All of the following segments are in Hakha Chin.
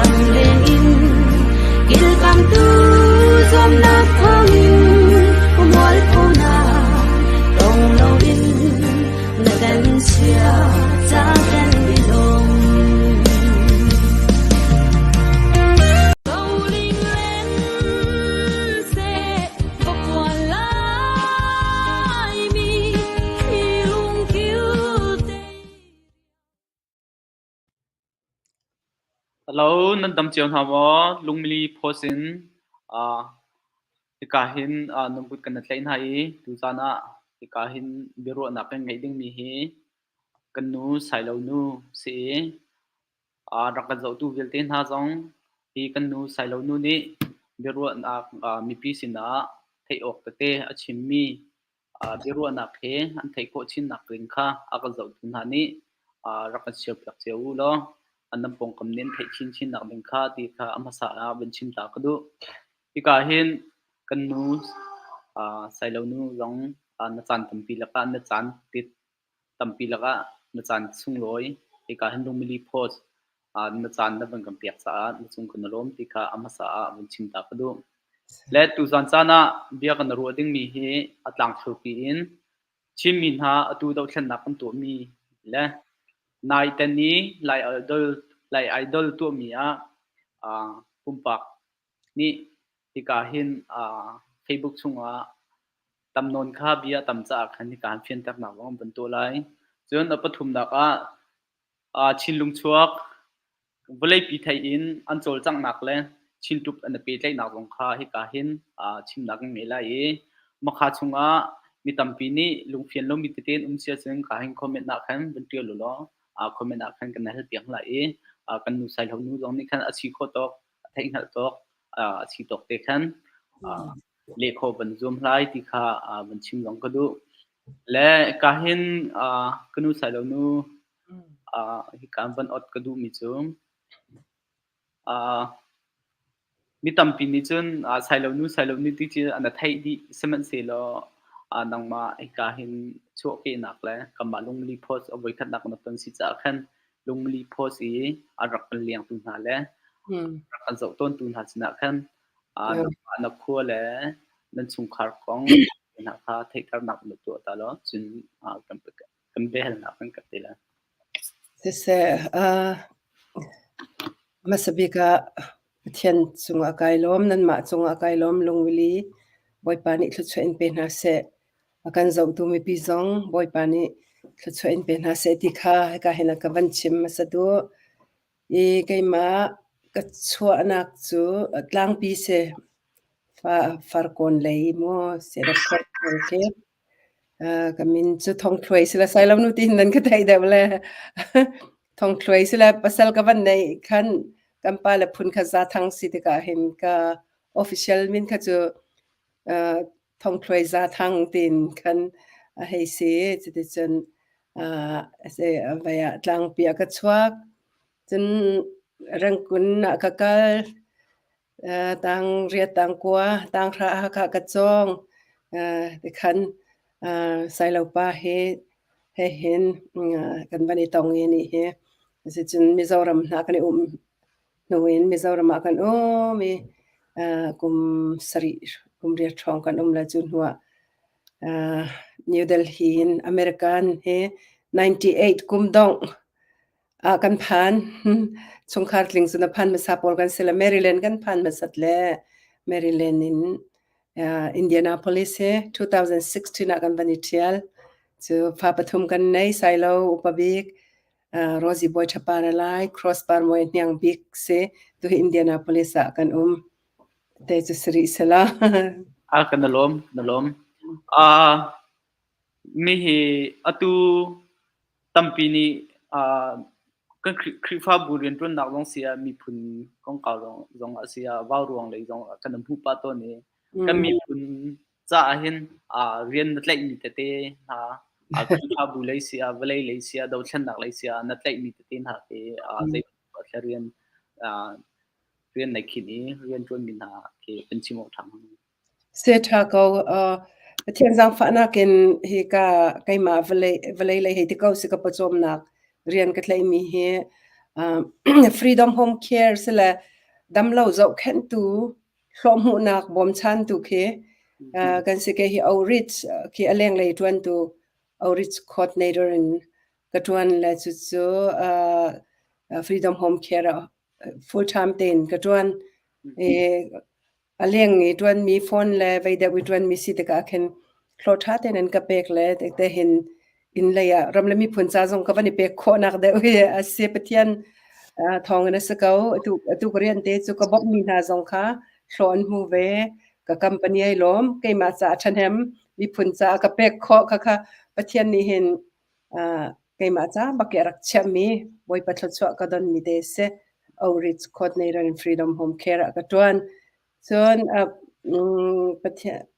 Ramleng in kilkamtu zuamnak thawngin mualphonak tong loin na kan sia ca kan i lawm. Roling len seh pakuan laimi hi lungkil te. Hello, nan dam cio hna maw? Lungmili post in uh, hika hin uh, nan kut kan tlaih hna i tuzaan ah hika hin biaruahnak kan ngeih dingmi hi kan nu Sailo nu si i uh, rak kan zohtu vialte hna zong hi kan nu Sailo nu nih biaruahnak uh, mipi sinah theih awk tete a chimmi biaruahnak he an theih khawh chinnak ding kha a kan zohtu hna nih rak kan share-piak cio u law nan pawngkam nih an theih chinchinnak ding kha ti kha a hmasa ah van chim ta ka duh. Hika hin kan nu Sailo nu zong na caan tampi lakah na caan tit tampi lakah na caan sunglawi hika hin Lungmili Post na caan na van kan pek caah na cung kan i lawm ti kha a hmasa ah van chim ta ka duh. Le tuzan caan ah bia kan ruah dingmi hi a tlangthlurpi in Chinmi hna atu dohthlennak kan tuahmi le nai tan i Lai Idol, Lai Idol tuahmi ah pumpak nih hika hin Facebook chungah tam nawn kha bia tam caah khan hika han fianternak zong an van tuah lai. Cun a pathumnak ah Chinlung chuak Vawleipi theih in an cawlcanghnak le Chinṭup an i pehtlaihnak zong kha hika hin chimnak an ngei lai i Makha chungah mi tampi nih lungfian lomi tete an um si ahcun ka hin comment ah khan van ṭial u law comment ah khan kan hal piak lai i kan nu Saihlo nu zong nih khan a si khawh tawk, a theihhngalh tawk, a si tawk te khan leh khawh van zuam lai ti kha van chim zong ka duh. Le ka hin ka nu Saihlo nu Hika van ot ka duhmi cu mi tampi nih cun sailo nu sailo nu ti cu an theih dih sihmanhsehlaw nangmah hika hin chuahkehnak le kanmah lungmili post a voikhatnak na ton si caah khan lungmili post i a rak kan lengtu hna le rak kan zoh tawntu hna sinah khan nangmah na khua le nan chungkhar kong hna kha theihternak na tuah ta law cun kan kan biahalnak kan kat te lai. Siseh, hmasa bik ah Pathian cungah kai lawm, nanmah cungah kai lawm lungwili. Bawipa nih thluachuah in pe hna seh. A kan zohtu mipi zong Bawipa nih thluachuah in pe hna seh ti kha hika hin a ka van chim hmasa duh. I keimah ka chuahnak cu tlangpi si. Farkawn lei maw si khi. Ka min cu Thongthluai si le Sailo nu tiin nan ka theih deuh le Thongthluai si le pasal ka van neih khan kan pa le phun kha Zathang si tikah hin ka official min kha cu Thongthluai Zathang tiin khan a hei si. Cuticun vai ah tlangpi ah ka chuak. Cun Rangkun ah ka kal. Tang riat tang kua tang hra Hakha ka cawng. Tikhan Sailo pa he he hin kan van i tong i ni hi. Asicun Mizoram hna kan i um hnu in Mizoram ah kan um i kum sarih kum riat hrawng kan um le cu hnu ah New Delhi in American hi 98 kum dongh Ah kan phan. Chungkhar tling cun a phan hmasa pawl kan si le Maryland kan phan hmasat le Maryland in Indianapolis hi 2016 ah kan van i ṭhial. Cu fa pathum kan nei, Sailo upa bik, Rosie Bawi Ṭha Par a lai, Cross Par Mawi Hniang bik si. Tuhi Indianapolis ah kan um. Te cu si rih sela. Ah kan i lawm, kan i lawm. Mi hi atu Tampi nih kan Khrihfabu rianṭuannak zong si ah miphun kongkau zong ah si ah vauruang lei zong ah kan hmuh pah tawn i kan miphun caah hin rian na tlaihmi tete hna Khrihfabu lei si ah vawlei lei si ah dothlennak lei si ah na tlaihmi tete hna khi zei bantuk rian rian na khinh i rianṭuanmi hna khi kan chim awk ṭha hnga. Se ṭha ko. Pathian zaangfahnak in hika keimah vawlei lei hei ti ko si ka pawcawmnak rian ka tlaihmi hi. Freedom Home Care sile damlo zohkhenhtu hlawhhmuhnak bawmchantu khi kan si ke hi outreach khi a lenglei ṭuantu outreach coordinator in ka ṭuan le cucu Freedom Home Care ah full time tein ka ṭuan. I a leng i ṭuanmi phone le vei deuh i ṭuanmi si tikah khin hlawh ṭha tein an ka pek le te hin inn lei ah ram le miphun ca zong ka van i pek khawhnak deuh hi a si. Pathian thawng in a si ko. Atu atu ka rian te cu ka bawmhmi hna zong kha hlawh an hmu ve. Ka company ai lawm. Keimah caah ṭhahnem miphun caah ka pek khawh kha kha Pathian nih hin keimah ca bak i a rak chiahmi Bawipa thluachuah ka donmi te a si. Outreach Coordinator in Freedom Home Care ah ka ṭuan. Cun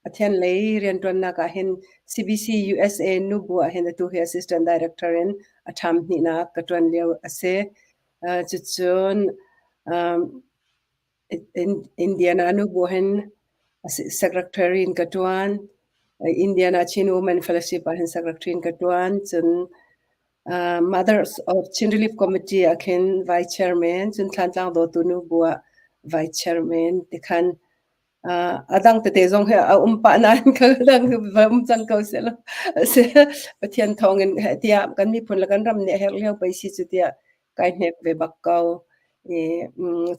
Pathian lei rianṭuannak ah hin CBC USA nubu ah hin atu hi Assistant Director in a ṭham hnihnak ka ṭuan lio a si. Cucun Indiana nubu hin Secretary in ka ṭuan. Indiana Chin Women Fellowship ah hin Secretary in ka ṭuan. Cun Mothers of Chin Relief Committee ah khin Vice Chairman, cun Thlantlang Dawtu Nubu ah Vice Chairman ti khan a dang tete zong hi a um pah nain ka dang va um cang ko seh Pathian thawng in tiah kan miphun le kan ram nih a herh lio pei si cu tiah kai hnek ve bak ko. I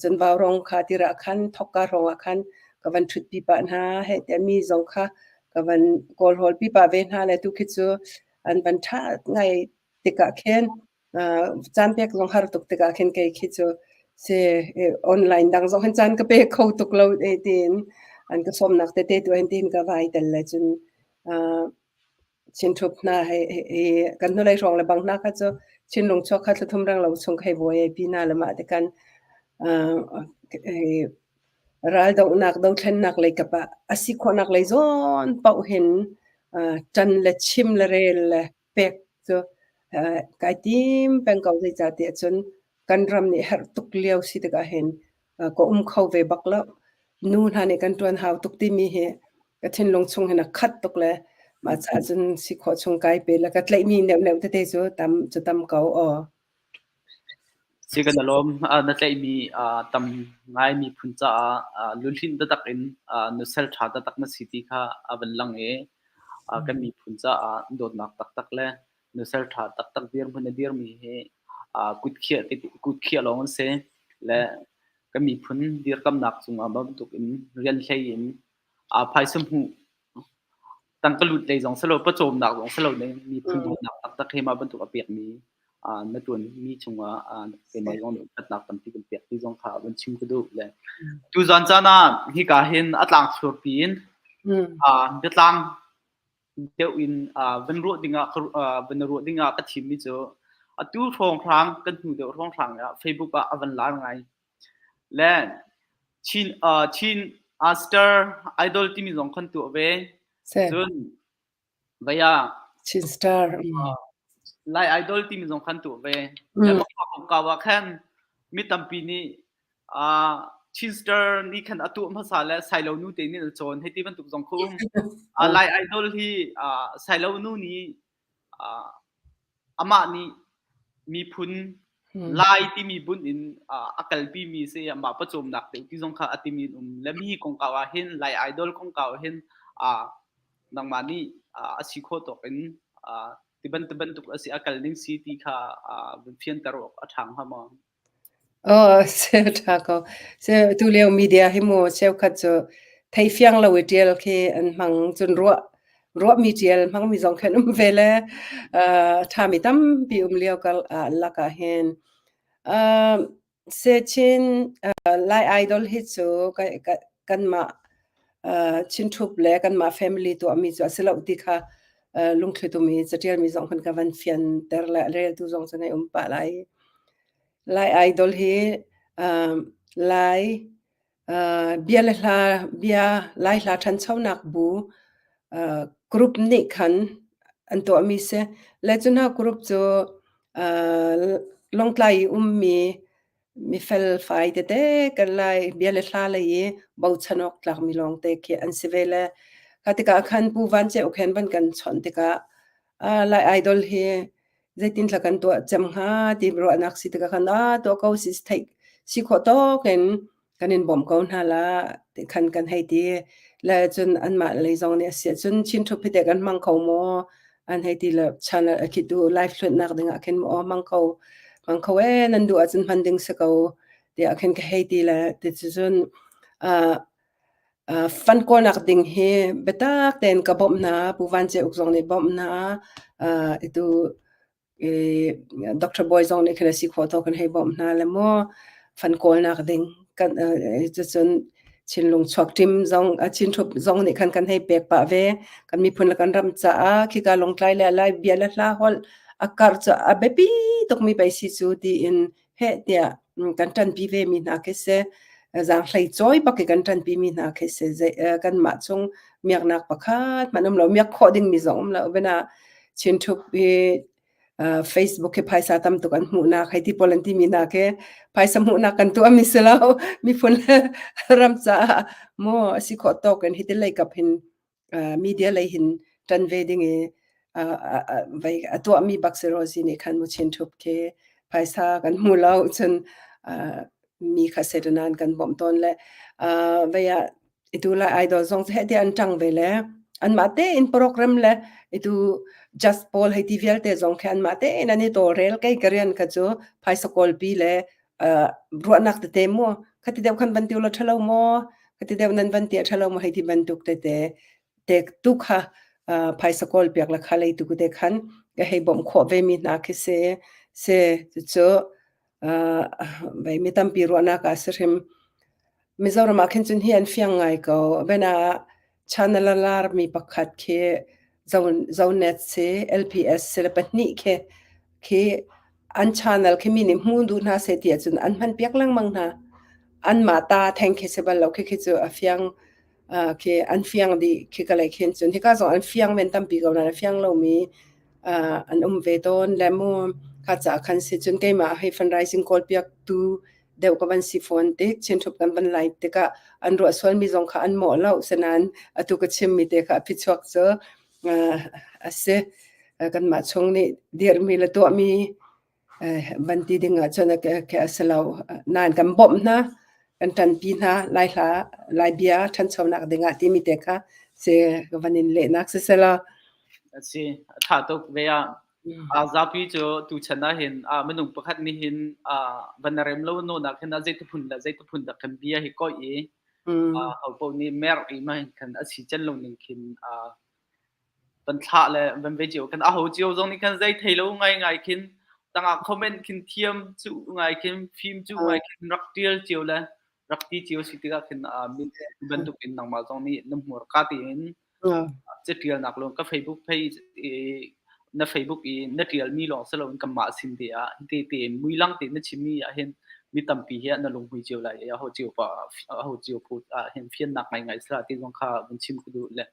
cun vaurawng kha tirah khan thokka hrawng ah khan ka van ṭhutpi pah hna heh tiah mi zong kha ka van kawlhawl pi pah ve hna le tu khi cu an van ṭha ngai tikah khin caan pek zong har tuk tikah khin kei khi cu si online dang zong hin caan ka pe kho tuk lo e tiin an ka sawmnak tete tu hin tiin ka vai tel le cun Chin ṭhup hna hei hi kan hnulei hrawng le bang hna kha cu Chinlung chuak kha thlathum reng lo chung hei vuai ei pi hna le mah te kan raldohnak dothlennak lei kap ah a si khawhnak lei zawn paoh hin ṭan le chim le rel le pek cu kai tim peng ko zeicahtiah cun kan ram nih herh tuk lio si tikah hin ka um kho ve bak lo. Nu hna nih kan ṭuan hau tuk timi hi ka thinlung chung hin a khat tuk le mah caah cun si khawh chung kai pe le ka tlaihmi neuhneuh tete cu tam cu tam ko aw. Si kan alawm na tlaihmi tam ngai miphun caah lulhinh taktak in nusal ṭha taktak na si ti kha a van lang i kan miphun caah dawtnak taktak le nusal ṭha taktak dirhmun a dirmi hi kut khiah lawng an si le kan miphun dirkamnak cungah bantuk in rian hlei in phaisa hmuh tangka lut lei zong silo pawcawmnak zong silo ning miphun dawtnak taktak he mah bantuk a pekmi na ṭuanmi cungah keimah zong nih upatnak tampi kan pek ti zong kha van chim ka duh le tuzan caan ah hika hin a tlang thlurpi in biatlang deuh in van ruah dingah van ruah dingah ka thimmi cu atu hrawnghrang kan hnu deuh hrawnghrang ah Facebook ah a van lar ngai le Chin Chin Star Idol timi zong khan tuah ve cun vaya Chin Star Lai Idol timi zong khan tuah ve le kau ah khan mi tampi nih Chin Star nih khan a tuah hmasa le Sailo nu te nih a cawn hei ti bantuk zong kha um. Lai Idol hi Sailo nu nih amah nih miphun Lai timi bunh in a kalpi mi si amah pawcawmnak deuh ti zong kha a timi an um. Le mi kongkau ah hin Lai Idol kongkau ah hin nangmah nih a si khawh tawk in ti bantuk a si a kal ning si ti kha vun fianter awk a ṭha hnga maw? Aw, ṭha ko. Tulio media hi mu cheukhat cu theifiang lo i ṭial khi an hmang. Cun ruahmi ṭial hmangmi zong khi an um ve le ṭhami tampi um lio lakah hin. Sechin Lai Idol hi cu kanmah Chinṭhup le kanmah family tuahmi cu a si lo ti kha lungthlitum i caṭialmi zong khan ka van fianter le reltu zong cu nei um pah lai. Lai Idol hi Lai bia le hla bia Lai hla ṭhanchonak bu group nih khan an tuahmi si. Le cu hna group cu Lawngtlai i ummi mifel fai tete kan lai bia le hla lei i bochan awk tlakmi lawngte khi an si ve le kha tikah khan Pu Van Ceu khen van kan chawnh tikah Lai Idol hi Zeitin thla kan tuah cem hnga ti ruahnak si tikah khan ah tuah ko si theih si khawh tawk in kan in bawmh ko hna la ti khan kan hei ti. Le cun anmah lei zong nih a si ahcun Chin Thup hi teh kan hmang kho maw? An hei ti le channel a khi tu live hluatnak ding ah khin maw hmang kho hmang kho ee nan duh ahcun hman ding si ko tiah khin ka hei ti le ti cun uh, uh, fan kawlnak ding hi biatak tein ka bawmh hna Pu Van Ce Uk zong nih bawmh hna uh, itu i Doctor Bawi zong nih khin a si khawh tawk in hei bawmh hna le maw fan kawlnak ding kan cucun Chinlung chuak ṭim zong Chin Ṭhup zong nih khan kan hei pek pah ve. Kan miphun le kan ram caah khika Lawngtlai le Lai bia le hla holh a karh cu a biapi tukmi pei si cu tiin heh tiah kan ṭanpi ve mi hna khi si. Zaanghlei cawi bak i kan ṭanpi mi hna khi si. Kanmah chung miaknak pakhat hmanh um lo, miak khawh dingmi zong um lo. Bena Chin Ṭhup hi Facebook hi phaisa tam tuk an hmuhnak hei ti pawl an timi hna khi phaisa hmuhnak kan tuahmi si lo. Miphun le ram caah maw a si khawh tawk in hiti lei kap hin media lei hin ṭan ve ding i vei a tuahmi bak si Rosie nih khan mu Chin Ṭhup khi phaisa kan hmu lo cun mi kha sedanan kan bawmh tawn le vei ah itu lai idol zong cu heh tiah an ṭang ve le anmah tein program le itu just paul hei ti vialte zong khi anmah tein an i tawlrel kei ka rian kha cu phaisa kawlpi le ruahnak tete mu khati deuh khan van ti ulaw ṭhalo maw khati deuh nan van ti a ṭhalo maw hei ti bantuk tete te tu kha phaisa kawl piak le kha lei tu te khan ka hei bawmh khawh ve mi hna khi si si cucu mi tampi ruahnak ah si hrim Mizoram ah khin cun hi an fiang ngai ko bena channel a larmi pakhat khi Zonet si LPS si le pahnih khi khi an channel khi mi nih hmu duh hna seh ti ahcun an hman piak lengmang hna. Anmah ta theng khi si bal lo khi khi cu a fiang khi an fiang dih khi ka lei khin cun hika zong an fiang men tampi ko nain a fiang lomi an um ve tawn le mu kha ca khan si cun keimah hei fundraising kawl piak tu deuh ka van si fawn tik Chin Ṭhup kan van lai tikah an ruah sualmi zong kha an mawh lo sinain atu ka chimmi te kha a phichuak cu a si. Kanmah chung nih dirhmi le tuahmi van ti ding ahcun a si lo. Nain kan bawmh hna, kan ṭanpi hna Lai hla, Lai bia ṭhanchonak dingah timi te kha si ka van in lehnak siselaw. A si, a ṭha tuk ve ah. Zapi cu tuchan ah hin minung pakhat nih hin van na rem lo nawnak hin zei phun le zei phun dah kan bia hi koi i ho paoh nih mer i ma hin khan a si cen lo ning khin van thlah le van ve cio kan aho cio zong nih khan zei thei lo ngai ngai khin tangah comment khin thiam cu ngai khin fim cu ngai khin rak tial cio le rak ti cio si tikah khin bantuk in nangmah zong nih na hmur ka tiin catialnak lawng ka Facebook page i na Facebook i na tialmi lawng si loin kanmah sin te ah hiti tein muilang tein na chimmi ah hin mi tampi hi na lunghmui cio lai i aho cio pa aho cio phu ah hin fiannak ngaingai sala ti zong kha vun chim ka duh le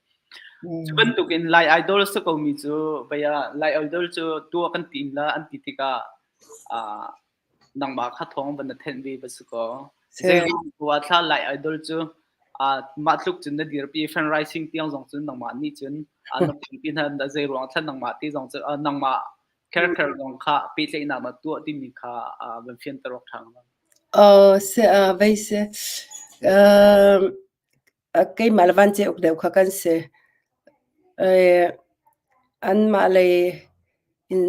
cu bantuk in Lai Idol sa ko mi cu baya Lai Idol cu tua kan tim la an ti tikah nangmah kha thawng van na thenh ve va si kaw zei thla Lai Idol cu mah tluk cun na dirpi fundraising tiang zong cun nangmah nih cun na pi hna zei ruang thlan nangmah ti zong cu nangmah character zong kha pehtlaihnak na tuah timi kha van fianter awk ṭha hnga. Se vei se keimah le van uk deuh kha kan si. Anmah lei in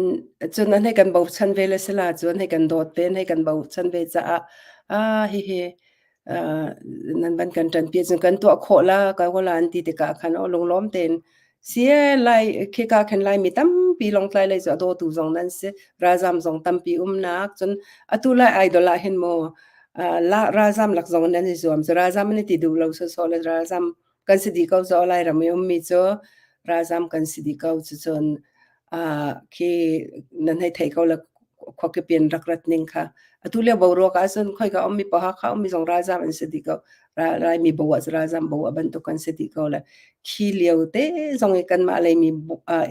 cun an hei kan bochan ve le sila cu an hei kan dawt ve, an hei kan bochan ve caah ah hihi nan van kan ṭanpi ahcun kan tuah khawh la ka la an ti tikah khan aw lunglawm tein si ee Lai khika khin Laimi tampi Lawngtlai lei cu a dawtu zong nan si ralzam zong tampi umnak cun atu Lai Idol ah hin mu la ralzam lak zong nan i zuam cu ralzam an i ti duh lo sawsawh le ralzam kan si dih ko cu Lairam i ummi cu ralzam kan si dih ko cucun khi nan hei theih ko le khuakip in rak rat ning kha atu lio boruak ahcun khoika ummi paoh Hakha ummi zong ralzam an si dih ko Laimi bo ah ralzam bo ah bantuk kan si dih ko le khi lio te zong i kanmah leimi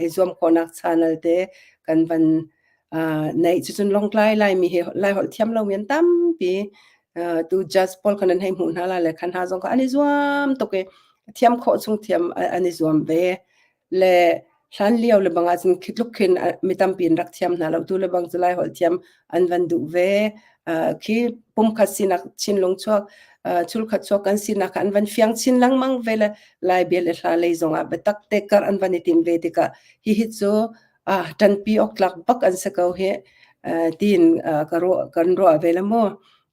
i zuam khawhnak channel te kan van neih cucun Lawngtlai Laimi hi Laiholh thiam lomi an tampi tu judge pawl kha nan hei hmuh hna lai le khan hna zong kha an i zuam tuk i thiam khawh chung thiam an i zuam ve le. Hlan lio le bang ahcun khi tluk khin mi tampi in rak thiam hna lo. Tu le bang cu Lai holh thiam an van duh ve. Khi pumkhat sinak Chinlung chuak chulkhat chuak kan sinak kha an van fiang chin lengmang ve le Lai bia le hla lei zongah biatak te kar an van i tim ve tikah hihi cu ṭanpi awk tlak bak an si ko hih tiin ka ruah kan ruah ve le mu.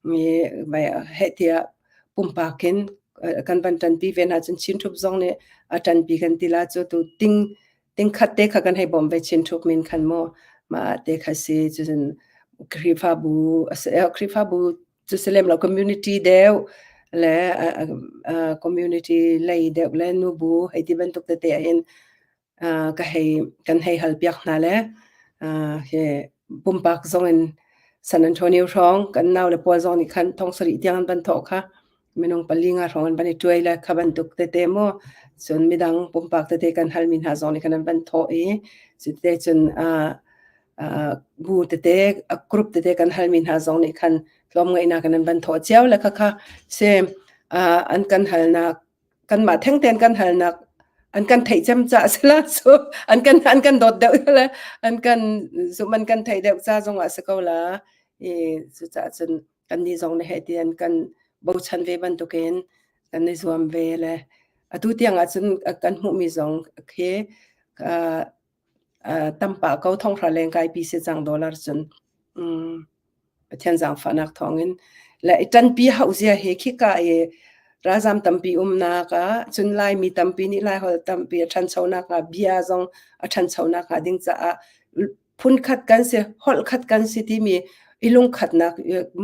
Mi heh tiah pumpak in kan van ṭanpi ve hna cun Chin Ṭhup zong nih a ṭanpi kan ti la cu tu ting tingkhat te kha kan hei bawm ve Chin Ṭhup min khan mu mah te kha si cun Khrihfabu Khrihfabu cu si lem lo community deuh le community lei deuh le nubu hei ti bantuk tete ahhin ka hei kan hei hal piak hna le hi pumpak zong in San Antonio hrawng kan nau le pawl zong nih khan thong sarih tiang an van thawh kha minung pali nga hrawng an van i tuai le kha bantuk tete mu cun midang pumpak tete kan halmi hna zong nih khan an van thawh i cute cun bu tete group tete kan halmi hna zong nih khan tlawmngaihnak in an van thawh cio le khakha si an kan halnak kanmah thengten kan halnak an kan theih cem ca sila cu an kan an kan dawt deuh le an kan zum an kan theih deuh ca zong ah si ko la i cucaah cun kannih zong nih heh ti an kan bochan ve bantukin kan i zuam ve le atu tiang ah cun kan hmuhmi zong khi tampa ko thonghra leng kai pi si cang dollar cun Pathian zaangfahnak thawngin le i ṭanpi hauh zia hi khika i ralzam tampi umnak ah cun Laimi tampi nih Laiholh tampi a ṭhanchonak hnga bia zong a ṭhanchonak hnga ding caah phunkhat kan si holh khat kan si timi i lungkhatnak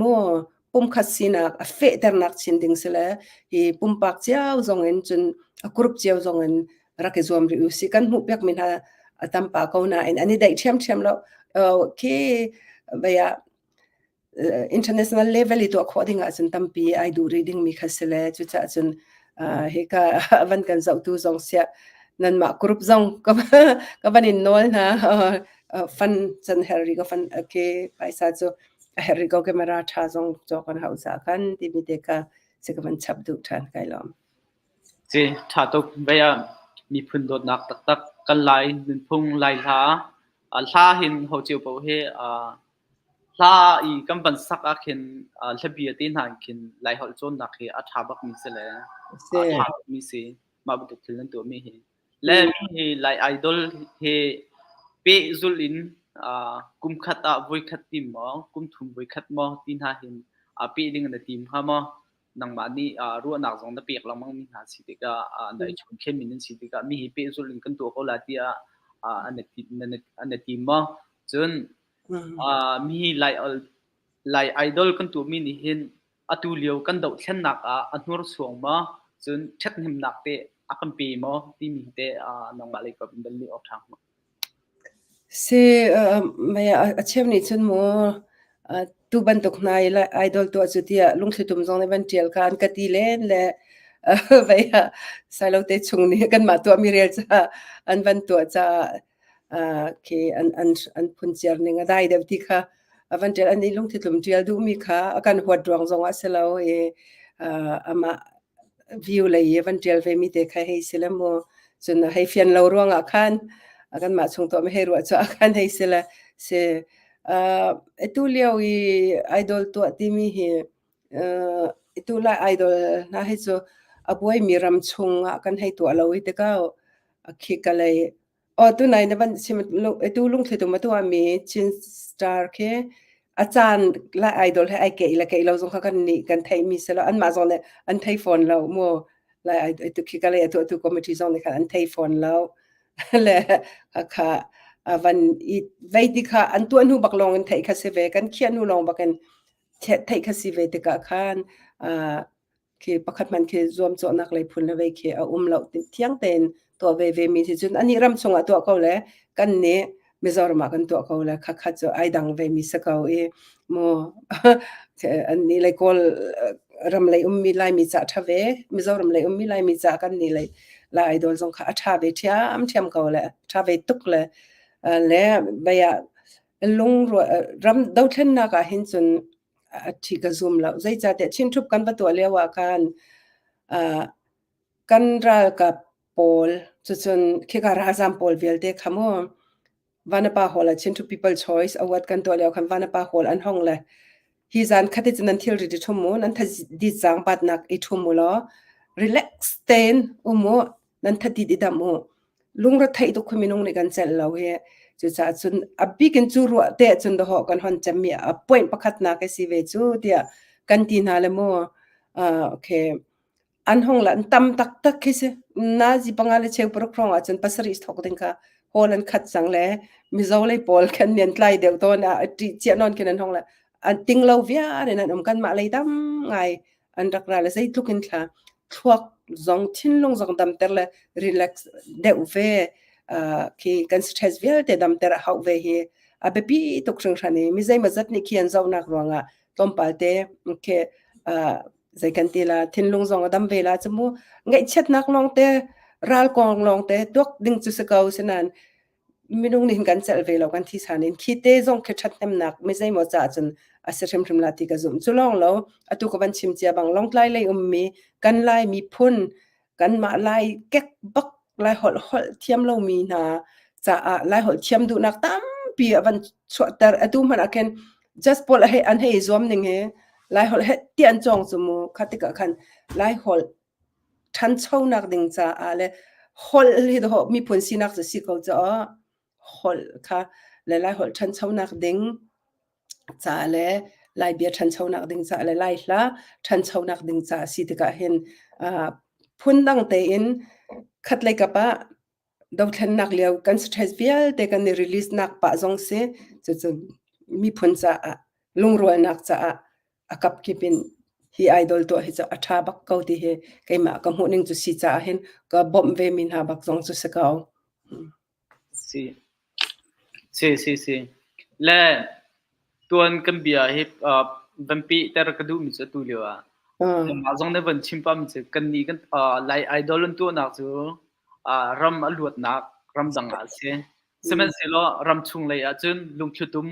mu pumkhat sinak a fehternak chin ding si le hi pumpak cio zong in cun a group cio zong in rak i zuam rih usih. Kan hmuh piakmi hna a tam pah ko nain an i daih ṭhiamṭhiam lo. Khi vei ah international level i tuah khawh ding ahcun tampi ai duh rih dingmi kha si le cucaah cun hika van kan zohtu zong siah nanmah group zong ka van in nawl hna fan can her rih ka fan ke paisa cu a her rih ko camera ṭha zong cawk an hau ca khan timi te kha si ka van chap duh ṭhan kai lawm. Si, ṭha tuk. Vei ah miphun dawtnak taktak kan Lai nunphung Lai hla hla hin ho cio paoh hi hla i kan van sak ah khin hlabia te hna khin Laiholh cawnnak hi a ṭha bakmi si le a ṭha tukmi si. Mah bantuk thil nan tuahmi hi. Le hi Lai Idol hi pehzulh in kum khat ah voikhat tim maw, kum thum voikhat maw ti hna hin peh ding na tim hnga maw? Nangmah nih ruahnak zong na pek lengmang mi hna si tikah na i chunkhenmi nan si tikah mi hi pehzulh in kan tuah ko la tiah an i tim maw? Cun mi hi Lai Idol kan tuahmi nih hin atu lio kan dohthlennak ah a hnursuang maw? Cun ṭhathnemnak teh a kan pe maw? Timi hi teh nangmah lei kap in van leh awk ṭha hnga. Si, a cheu nih cun mu tu bantuk hna i idol tuah cu tiah lungthlitum zong nih van ṭial kha an ka ti len le vei ah Silo te chung nih kanmah tuahmi rel caah an van tuah caah khi an an an phunciar ning a dai deuh ti kha a van ṭial an i lungthitlum ṭial duhmi kha a kan huat ruang zong ah si lo i amah view lei i van ṭial ve mi te kha hei si le mu cun hei fian lo ruangah khan kanmah chung tuah mi hei ruah cu khan hei si le si atu lio i idol tuah timi hi atu lai idol hna hi cu a buaimi ram chung ah kan hei tuah lo i tikau khi ka lei Aw tunai na van chim atu lungthlitum a tuahmi Chin Star khi a caan lai idol he ai keih le keih lo zong kha kan nih kan theihmi si lo anmah zong nih an thei fawn lo mu lai atu khi ka lei a tuahtu committee zong nih khan an thei fawn lo le kha van i vei ti kha an tuah hnu bak lawng in theih kha si ve kan khiah hnu lawng bak in theih kha si ve tikah khan khi pakhat hmanh khi zuamcawhnak lei phun le vei khi a um lo thiang tein tuah ve ve mi si cun anih ram chungah tuah ko le kan nih Mizoram ah kan tuah ko le khakhat cu ai dang ve mi si ko i mu an nih lei kawl ram lei ummi Laimi ca ṭha ve Mizoram lei ummi Laimi ca kan nih lei Lai idol zong kha a ṭha ve ṭhiam ṭhiam ko le ṭha ve tuk le le bei ah lung ram dothlennak ah hin cun a thi ka zum lo. Zeicahtiah Chin Ṭhup kan va tuah lio ah khan kan ralkap pawl cucun khika ralzam pawl vialte kha mu Vanapa Hall ah Chin to People Choice Award kan tuah lio khan Vanapa Hall an hong le hi zan khati cu nan thilri i ṭhum mu nan thadit zaang batnak i ṭhum u law relax tein um u nan thadit i damh u lungre theih tuk khi minung nih kan celh lo hi cucaah cun a bik in cu ruah te cun dawhawh kan hon cemmi a point pakhatnak a si ve cu tiah kan ti hna le mu okay An hung la an tam taktak khi si. Nazi panga le cheu paruk hrawng ahcun pasarih thawk ding kha hall an khat cang le Mizo lei pawl khan mi an tlai deuh tawn a ṭih cia nawn khin an hung la an ting lo viar in an um kanmah lei tam ngai an rak ra le zeitluk in thla thluak zong thinlung zong damter le relax deuh ve khi kan stress vialte damter a hauh ve hi a biapi tuk hringhran i mi zeimawzat nih khi an zohnak ruangah tlawmpal te khi zei kan ti la thinlung zong a dam ve la cu mu ngaihchiatnak lawng te ral kong lawng te tuak ding cu si ko sinan minung nih hin kan celh ve lo kan thi san in khi te zong khi ṭhathnemnak mi zeimaw caah cun a si hrimhrim la ti ka zumh cu lawng lo atu ka van chim cia bang Lawngtlai lei ummi kan Lai miphun kanmah Lai kek bak Lai holh holh thiam lomi hna caah Lai holh thiam duhnak tampi a van chuahter. Atu hmanh ah khin just pawl a hei an hei zuam ning hi Lai holh heh ti an cawng cu mu kha tikah khan Lai holh ṭhanchonak ding caah le holh hi dawh miphun sinak cu si ko caah holh kha le Lai holh ṭhanchonak ding caah le Lai bia ṭhanchonak ding caah le Lai hla ṭhanchonak ding caah si tikah hin phundang tein khatlei kap ah dothlennak lio kan stress vialte kan i release nak pah zong si cucu miphun caah lungrualnak caah a kapkip in hi idol tuah hi cu a ṭha bak ko ti hi keimah ka hmuh ning cu si caah hin ka bawmh ve mi hna bak zong cu si ko. Si. Si si si. Le tuan kan bia hi van pehter ka duhmi cu atu lio ah nangmah zong na van chim pahmi cu kannih kan Lai Idol an tuahnak cu ram a luatnak ramdang ah a si. Sihmanhsehlaw ramchung lei ahcun lungthlitum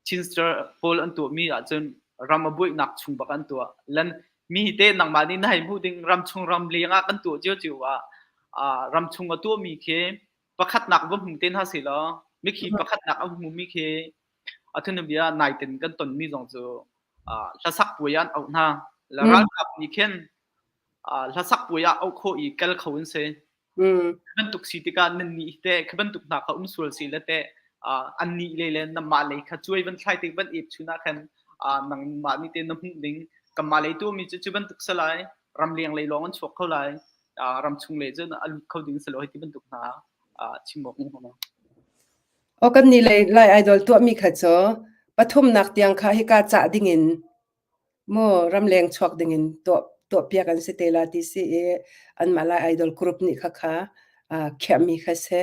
Chin Star pawl an tuahmi ahcun ram a buaihnak chung bak an tuah. Lan mi te nangmah nih na hei hmuh ding ramchung ram leng ah kan tuah cio ah ramchung a tuahmi khi pakhatnak va hmu te hna seh law mikhi pakhatnak a hmumi khi a thunabia naiten kan tonmi zong cu hlasak puai ah an auh hna. Ralkap nih khin hlasak puai ah auh khawh i kal kho an si. Bantuk si tikah nan nih teh khi bantuk hna kha um sual si le teh an nih le le namah lei kha cuai van thlai tik van ep chun ah khan nangmah nih te na hmuh ding kanmah lei tuahmi cu cu bantuk si lai ramleng lei lawng an chuak kho lai ramchung lei cun a lut kho ding si lo hei ti bantuk hna chim awk um hna. Aw kan nih lei Lai Idol tuahmi kha cu pathumnak tiang kha hika cah dingin Maw ramleng chuak dingin tuah tuahpiak an si te la ti si i anmah Lai Idol group nih khakha khiahmi kha si.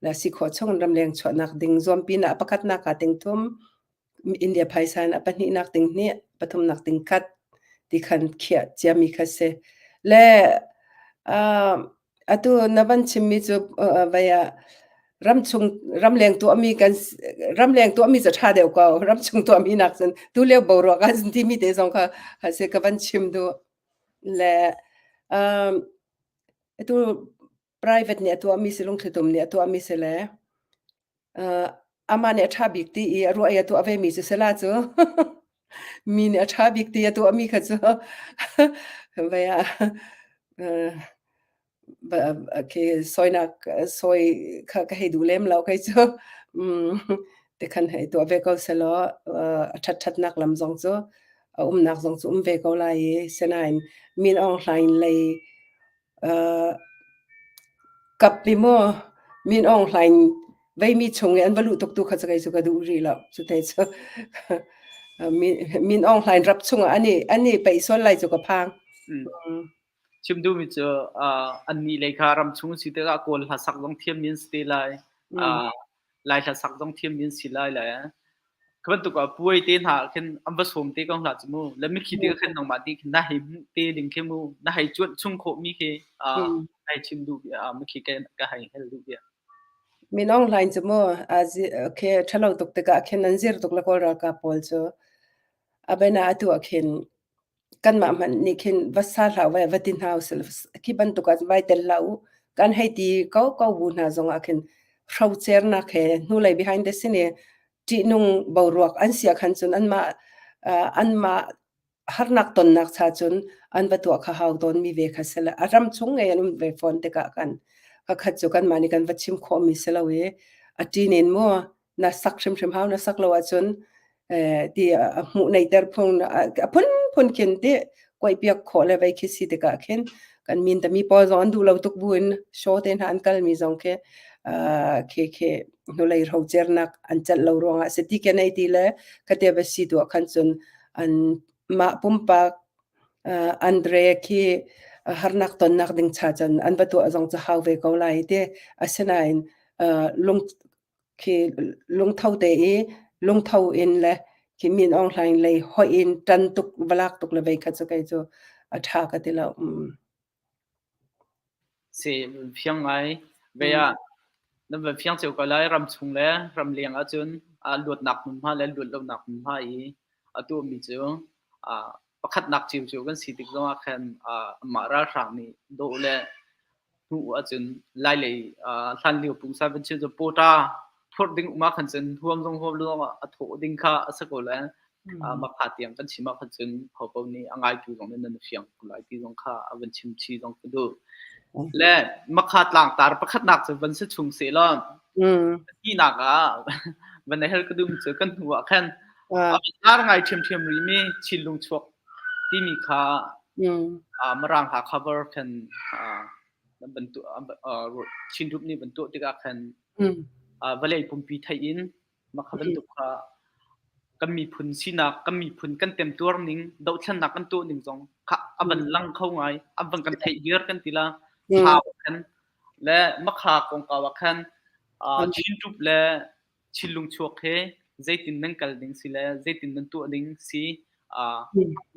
La si khawh chung in ramleng chuahnak ding zuampi na pakhatnak ah ting thum, India phaisa in a pahnihnak ting hnih, pathumnak ting khat ti khan khiah ciami kha si. Le Atu na van chimmi cu vei ah ramchung ramleng tuahmi kan ramleng tuahmi cu a ṭha deuh ko. Ramchung tuahmi nak cun tulio boruak ah cun timi te zong kha si ka van chim duh. Le um, atu private nih a tuahmi si lungthlitum nih a tuahmi si le Uh, amah nih a ṭha bik ti i a ruah i a tuah vemi cu sela cu mi nih a ṭha bik ti a tuahmi kha cu vei ah uh, khi sawinak sawi kha ka hei duh lem lo kei cu mm, te khan hei tuah ve ko selaw uh, a ṭhat ṭhatnak lam zong cu a umnak zong cu um ve ko lai i sinain Min Aung Hlaing lei Kap i maw Min Aung Hlaing veimi chung i an va luh tuk tu kha cu kei cu ka duh rih lo. Cute cu Min Aung Hlaing rap chungah an i an i peih sual lai cu ka phang. Chim duhmi cu annih lei kha ram chung si tikah Kawl hla sak zong thiammi an si te lai. Lai hla sak zong thiammi an si lai le Khi bantuk ah puai te hna ah khin an va sawm te ko hna cu mu. Le mikhi te khin nangmah ti khin na hei hmuh te ding khi mu. Na hei cuanh chung khawhmi khi hei chim duh bia mikhi ka ka hei hel duh bia. Min Aung Hlaing cu mu okay ṭhalo tuk tikah khin an zir tuk le Kawl ralkap pawl cu abena atu ah khin kanmah hmanh nih khin va sa hlah vai va ti hna usih khi bantuk ah vai tel hlah u. Kan hei ti ko ko bu hna zongah khin hrocernak he hnulei behind the scene i ṭihnung boruak an si ahkhan cun anmah anmah harnak tonnak cha cun an va tuah kha hau tawnmi ve kha si le a ram chung ngei an um ve fawn tikah khan kakhat cu kanmah nih kan va chim khawhmi si lo i a ṭin in mu na sak hrimhrim hau na sak lo ahcun ti a hmuh neiter phung a phunphun khin ti kuaihpiak khawh le vei khi si tikah khin kan min tami pawl zong an duh lo tuk buin show te hna an kalmi zong khi khi khi hnulei rocernak an celh lo ruangah si ti ke nei ti le khate va si tuah khan cun an mah pumpak Andre khi harnak tonnak ding cha cun an va tuah zong cu hau ve ko lai ti asinain lung khi lungtho te i lungtho in le khi Min Aung Hlaing lei hoih in ṭan tuk va lak tuk le vei kha cu kei cu a ṭha ka ti lo. Mm. Si fiang ngai ve ah nan van fiang cio ko lai ram chung le ram leng ahcun a luatnak hmunhma le luat lonak hmunhma i a tuahmi cu pakhatnak cio kan si tik zongah khan amah ralhrang nih dawh le hnu ahcun lailei hlanlio pungsan van chim cu pawṭa phurh ding um ahkhan cun huam zong huam lo zong a thawh ding kha a si ko le makha tiang kan chim ahkhan cun hopaoh nih a ngaitu zong nih nan fiang ko lai ti zong kha a van chim chi zong ka duh. Le makha tlangtar pakhatnak cu van si chung seh law tinak ah van hel ka dum cu kan hnu ah khan a tar ngai ṭhiamṭhiam rih mi Chinlung chuak timi kha Mirang hla cover khan Chin Group nih van tuah tikah khan vawlei pumpi theih in mah kha bantuk kha kan miphun sinak, kan miphun kan temtuar ning, dohthlennak kan tuah ning zong kha a van lang kho ngai, a van kan theih viar kan ti la. Thau khan le makha kongkau ah khan Chin Group le Chinlung chuak he zeitin nan kal ding si le zeitin nan tuah ding si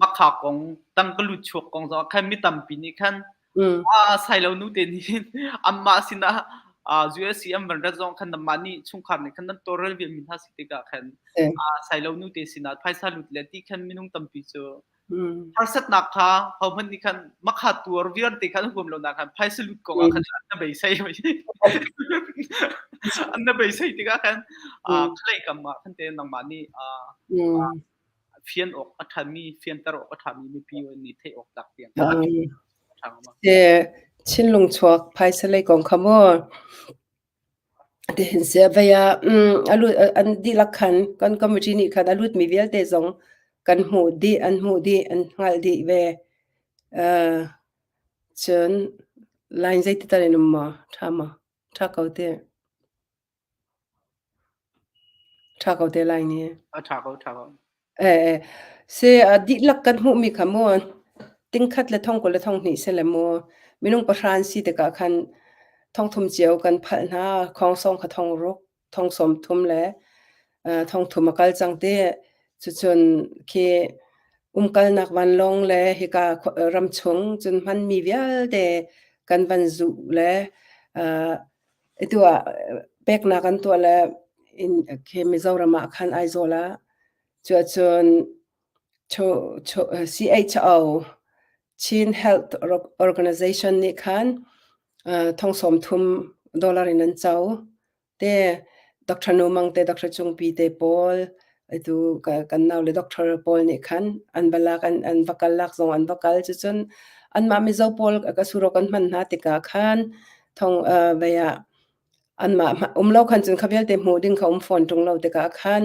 makha kong tangka lut chuak kong zong khan mi tampi nih khan sailo nu te nih anmah sinah USC an van rat zong khan nanmah nih chungkhar nih khan nan tawlrel vial mi hna si tikah khan sailo nu te sinah phaisa lut le ti khan minung tampi cu harsatnak kha hohmanh nih khan makha tuar vialte khan huam lo nak khan phaisa lut kong ah khan an na beisei an na beisei tikah khan khalei kam ah khan te nangmah nih fian awk a ṭhami fianter awk a ṭhami mipi nih theih awk tlak tiang Chinlung chuak phaisa lei kong kha mu Tihin vei ah a lut an dihlak khan kan committee nih khan a lutmi vialte zong kan hmuh dih, an hmuh dih, an hngalh dih ve. Uh, cun line zeiti tal in um maw? Ṭha maw? Ṭha ko te. Ṭha ko te lai ni. A ṭha ko, ṭha ko. Si a dihlak kan hmuhmi kha mu tingkhat le thongkul le thonghnih si le mu minung pahra an si tikah khan thongthum cio kan phalh hna. Khongsawng kha thongruk, thongsawm thum le thongthum a kal cang ti. Cucun khi umkalnak vanlawng le hika ramchung cun hmanmi vialte kan van zuh le atu ah peknak an tuah le khi Mizoram ah khan Aizawl ah Cuahcun CHO Chin Health Organization nih khan thong 30 dollar in an co. Te Dr. Nu Mang te Dr. Cungpi te pawl atu kan nau le doctor pawl nih khan an va lak an va kal lak zong an va kal cucun anmah Mizo pawl ka suro kan hman hna tikah khan thong vei ah Anmah um lo khan cun kha vialte hmuh ding kha um fawn ṭung lo tikah khan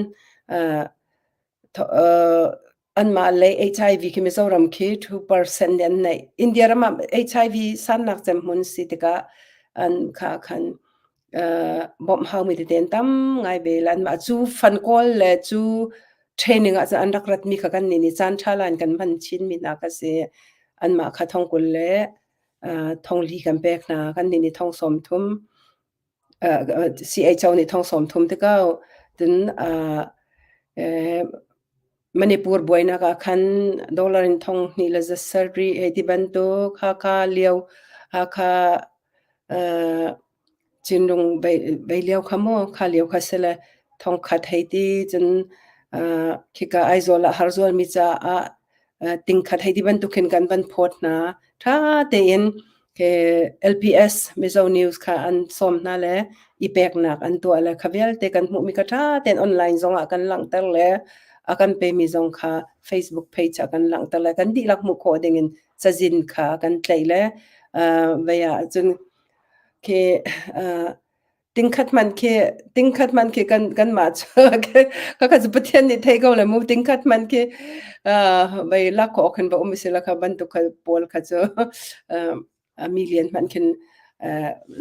anmah lei HIV khi Mizoram khi 2% nih an neih. India ram ah HIV sannak cem hmun si tikah an kha khan bawmh haumi tete an tam ngai ve le anmah cu fan kawl le cu training ah cun an rak ratmi kha kannih nih caan ṭha la in kan hman chinmi hna kha si. Anmah kha thongkul le thongli kan pek hna. Kannih nih thong 30 CHO nih thong 30 te ko. Cun Manipur buainak ah khan dollar in thong hnih le za sarih hei ti bantuk Hakha lio Hakha Cinlung bei lio kha maw kha lio kha si le thongkhat hei ti cun khika Aizawl ah harzualmi caah tingkhat hei ti bantuk khin kan van phawt hna. Ṭha tein. Ke LPS Mizo News kha an sawm hna le i peknak an tuah le kha vialte kan hmuhmi kha ṭha tein online zong ah kan langhter le a kan pemi zong kha Facebook page ah kan langhter le kan dihlak hmuh khawh dingin cazin kha kan tlaih le vei ah cun khi tingkhat hmanh khi tingkhat hmanh khi kan kanmah cu khakha cu Pathian nih thei ko le mu tingkhat hmanh khi vei lak khawh khin va um si la kha bantuk kha pawl kha cu mi lian hmanh khin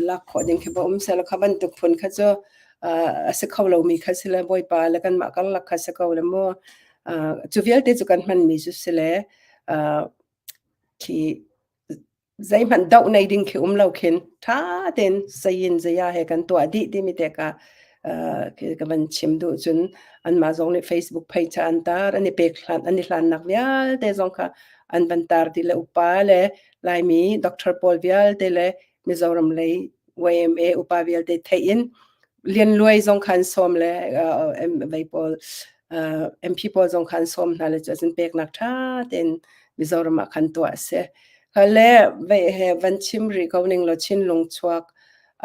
lak khawh ding khi va um seh la kha bantuk phun kha cu a si kho lomi kha si le Bawipa le kanmah karlak kha si ko le mu cu vialte cu kan hmanmi cu si le khi zeihmanh doh nei ding khi um lo khin ṭha tein sayin zaya he kan tuah dih timi te ka ka van chim duh cun anmah zong nih Facebook page an tar an i pek hlan an i hlannak vialte zong kha an van tar dih le upa le Laimi doctor pawl vialte le Mizoram lei YMA upa vialte theih in Lian Luai zong kha an sawm le vei pawl MP pawl zong kha an sawm hna le cu cun peknak ṭha tein Mizoram ah khan tuah a si. Le vei he van chim rih ko ning law Chinlung chuak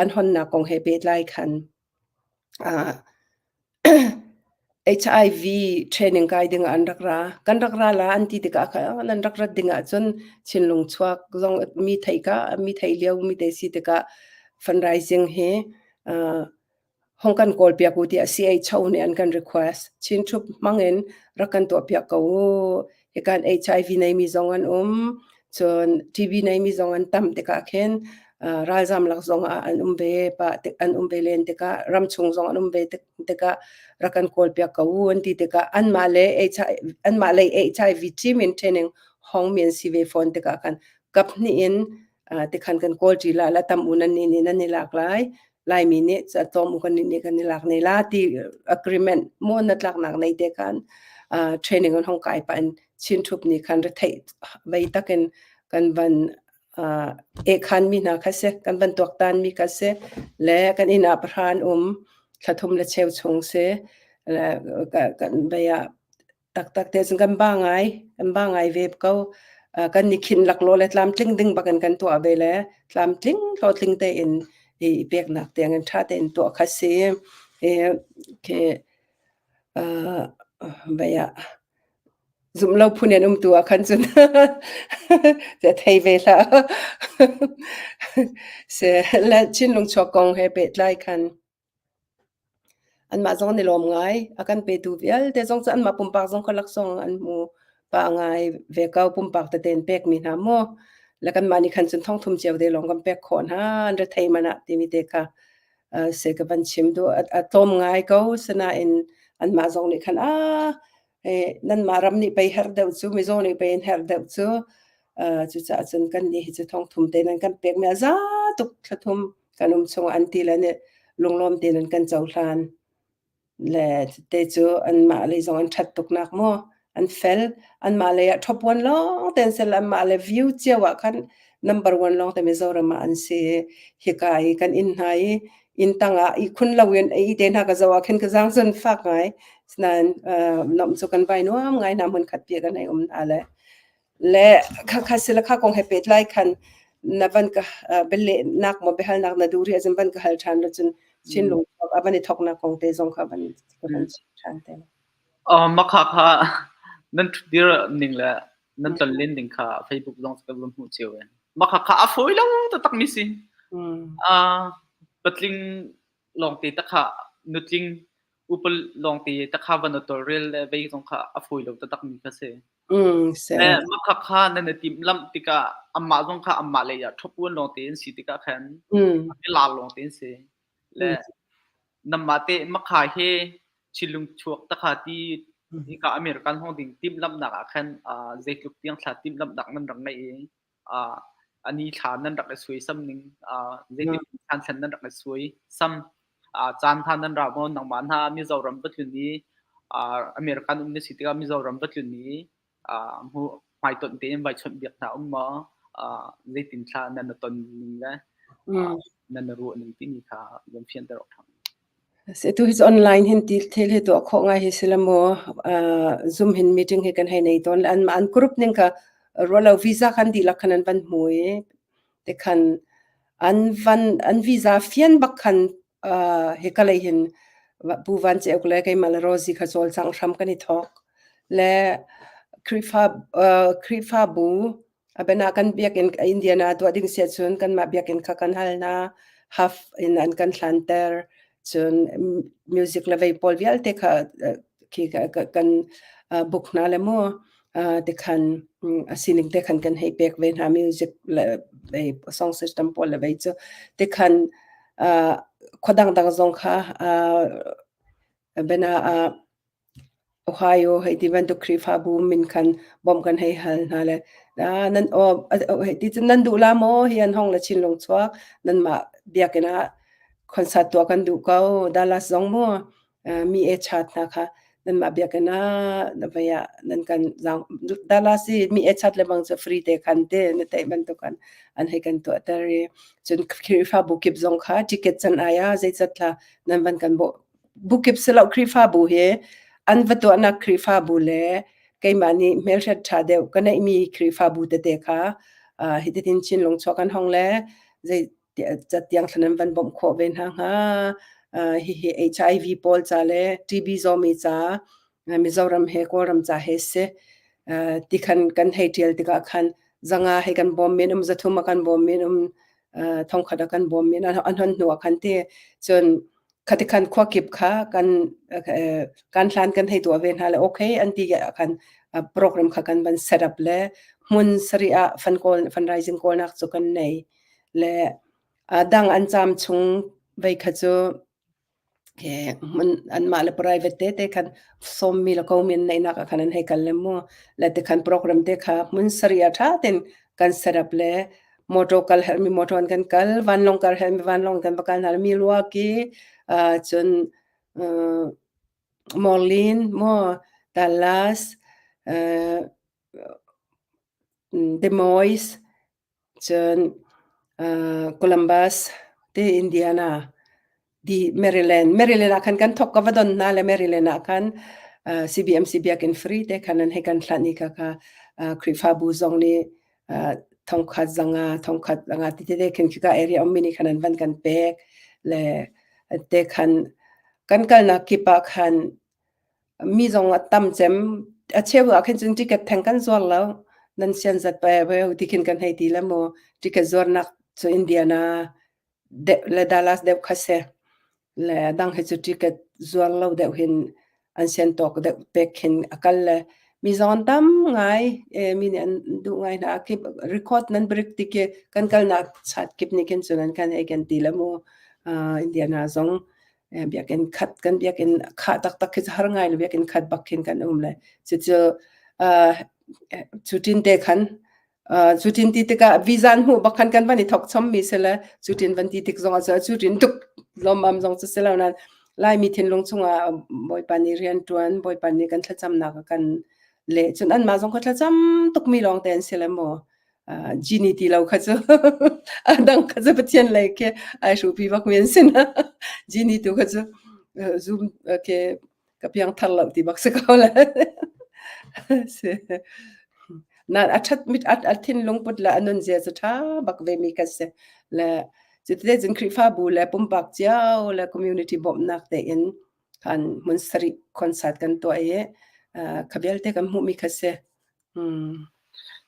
an honnak kong he pehtlai khan HIV training kai ding ah an rak ra. Kan rak ra la an ti tikah khan nan rak rat ding ahcun Chinlung chuak zong mi theih ka mi theih lio mi te si tikah fundraising hi hong kan kawl piak u tiah CHO nih an kan request. Chin Thup hmang in rak kan tuah piak ko u. Hikan HIV neimi zong an um. Cun TB neimi zong an tam tikah khin ralzam lak zong ah an um ve pa an um ve len tikah ramchung zong an um ve tikah rak kan kawl piak ko u an ti tikah anmah le HIV anmah lei HIV team in training hong mi an si ve fawn tikah khan kap hnih in tikhan kan kawl ṭi la la tam u nan nih nih nan i lak lai Laimi nih tlawm u kan nih kan i lak ne la ti agreement mu na tlaknak nei te khan training an hong kai pa in Chin Thup nih khan retheih vei takin kan van e khan mi hna kha si kan van tuaktan mi kha si le kan inn ah pahran um thlathum le cheu chung si le kan vei ah Taktak te cun kan ba ngai, kan ba ngai ve ko. Kan ni khinh laklawh le tlamtling ding bak in kan tuah ve le tlamtling hlawhtling tein i peknak tiang in ṭha tein tuah kha si. I khi vei ah zumh lo phun in um tu ah khan cun thei ve hlah. Se le Chinlung chuak kong he pehtlai khan Anmah zong an i lawm ngai. A kan petu vialte zong cu anmah pumpak zong kha laksawng an hmu pah ngai ve ko. Pumpak tete in pekmi hna mu. Le kanmah nih khan cun thongthum cio te lawng kan pek khawh hna. An rethei man ah timi te kha se ka van chim duh. A tlawm ngai ko. Sinain anmah zong nih khan ah nanmah ram nih pei herh deuh cu, mizaw nih pei in herh deuh cu. Cucaah cun kan nih hi cu thongthum te nan kan pekmi a za tuk thlathum kan um chungah an ti le nih lunglawm tein an kan cohlan le te cu anmah lei zong an ṭhat tuknak mu an fel anmah lei ah top one lawng te an si anmah le view cio ah khan number one lawng te Mizoram ah an si hika i kan inn hna i inn tang ah ihkhun loin a ih te hna ka zoh ah khin ka zaang cun fak ngai nain nomh cu kan vai nuam ngai hna hmun khat pi kan hei um hna le Le khakha sila kha kong he pehtlai khan na van ka bialehnak maw biahalnak na duh rih ahcun van ka hal ṭhan lo cun Chinlung a van i thawknak kong te zong kha van ka van chim ṭhan te. Makha kha nan ṭhutdir ning le nan tlonlen ding kha Facebook zong ka van hmuh cio e. Makha kha a fawi lo taktak mi si. Patling lawngte takha nutling upa lawngte takha van tawlrel le vei zong kha a fawi lo taktak mi kha si. Se. Makha kha nan i timhlamh tikah amah zong kha amah lei ah ṭhupuan lawngte an si tikah khan lar lawngte an si. Le namah te makha he Chinlung chuak takha ti hika American hong ding timhlamhnak ah khan zeitluk tiang thla timhlamhnak nan rak ngeih i ani thla nan rak i suaisam ning zeitin caan thlen nan rak i suaisam caan hna nan ra maw nangmah hna Mizoram va tlun i American um na si tikah Mizoram va tlun i hmaitonh tein vai chawnh biak hna um maw zeitin thla nan na ton ning le nan na ruah ning timi kha van fianter awk ṭha. Tu hi cu online hin ti thil hi tuah khawh ngai hi si la mu. Zoom hin meeting hi kan hei nei tawn. An an group ning kha rualo visa khan dihlak khan an van hmu i. Tikhan an van an visa fian bak khan hika lei hin Pu Van Ceuk le keimah le Rosie kha cawlcangh hram kan i thawk. Le Khrihfa Khrihfabu a biana kan biakinn Indiana tuah ding si ahcun kanmah biakinn kha kan hal hna. Half in an kan hlanter. Cun music le vei pawl vialte kha khi kan book hna le mu. Tikhan a sining te khan kan hei pek ve hna music le vei song system pawl le vei cu tikhan khua dangdang zong kha biana ah Ohio hei ti bantuk Khrihfabu min khan bawmh kan hei hal hna le nan aw hei ti cun nan duh la maw hi an hong le Chinlung chuak nanmah biakinn ah concert tuah kan duh ko Dallas zong mu mi e chat hna kha nanmah biakinn ah na vei ah nan kan zaang Dallas i mi e chat le bang cu free te khan te na theih bantuk an an hei kan tuahter i cun Khrihfabu kip zong kha ticket can ai ah zeizat thla nan van kan bawh bukip si lo Khrihfabu hi an va tuahnak Khrihfabu le keimah nih hmelhriat ṭha deuh ka neihmi Khrihfabu tete kha hitihin Chinlung chuak an hong le zei tiang thlan an van bawmh khawh ve hna hnga. Hihi HIV pawl ca le TB zawmi ca Mizoram he Kawlram ca he si. Ti khan kan hei ṭial tikah khan zanga hei kan bawm men um zathum a kan bawm men um thongkhat a kan bawm men an hon hnu ah khan ti cun khati khan khua kip kha kan kan hlan kan hei tuah ve hna le okay an ti khan program kha kan van set up le hmun sari ah fund kawl fundraising kawlnak cu kan nei le dang an cham chung vei kha cu hmun anmah le private tete khan sawmmi le komi an neihnak ah khan an hei kal le mu le tikhan program te kha hmun sarih ah ṭha tein kan set up le motor kal herhmi motor an kan kal vanlawng kal herhmi vanlawng kan va kal hna Milwaukee cun Moline maw Dallas Des Moines Cun Columbus te Indiana di Maryland. Maryland ah khan kan thok ka va don hna le Maryland ah khan CBMC biakinn free te khan an hei kan hlanh i khakha Khrihfabu zong nih thongkhat zanga thongkhat zanga ti tete khin khika area ummi nih khan an van kan pek le te khan kan kalnak kip ah khan Mi zong a tam cem. A cheu ah khin cun ticket theng kan zuar lo. Nan sian zat pa veu ti khin kan hei ti le mu. Ticket zuarnak cu Indiana deuh le Dallas deuh kha si. Le dang hi cu ticket zuar lo deuh hin an sian tawk deuh pek khin a kal le mi zong an tam ngai. E, mi nih an duh ngai hna. Kip record nan break ti khi kan kalnak chat kip nih khin cun an kan hei kan ti le mu. Uh, Indiana zong biakinn khat kan biakinn khah taktak khi har ngai le biakinn khat bak khin kan um le cucu cu tin te khan cu tin ti tikah visa an hmuh bak khan kan van i thok chom mi si le cu tin van ti tik zong ah cu tin tuk lawmam zong cu si lo nain Laimi thinlung chungah Bawipa nih rian ṭuan Bawipa nih kan thlacamnak a kan leh cun anmah zong kha thlacam tukmi lawng te an si le maw Genie ti lo kha cu a dang kha cu Pathian lei khi ai hruhpi bak mi an si na. Genie tu kha cu zoom ke ka piang thar lo ti bak si ko le. Si. Na a that mit a thinlung put le a nun zia cu tha bak ve mi ka si. Le cuti cun Khrihfabu le pumpak cio le community bawmhnak tein kan hmun sarih concert kan tuah i kha vialte kan hmuhmi kha si.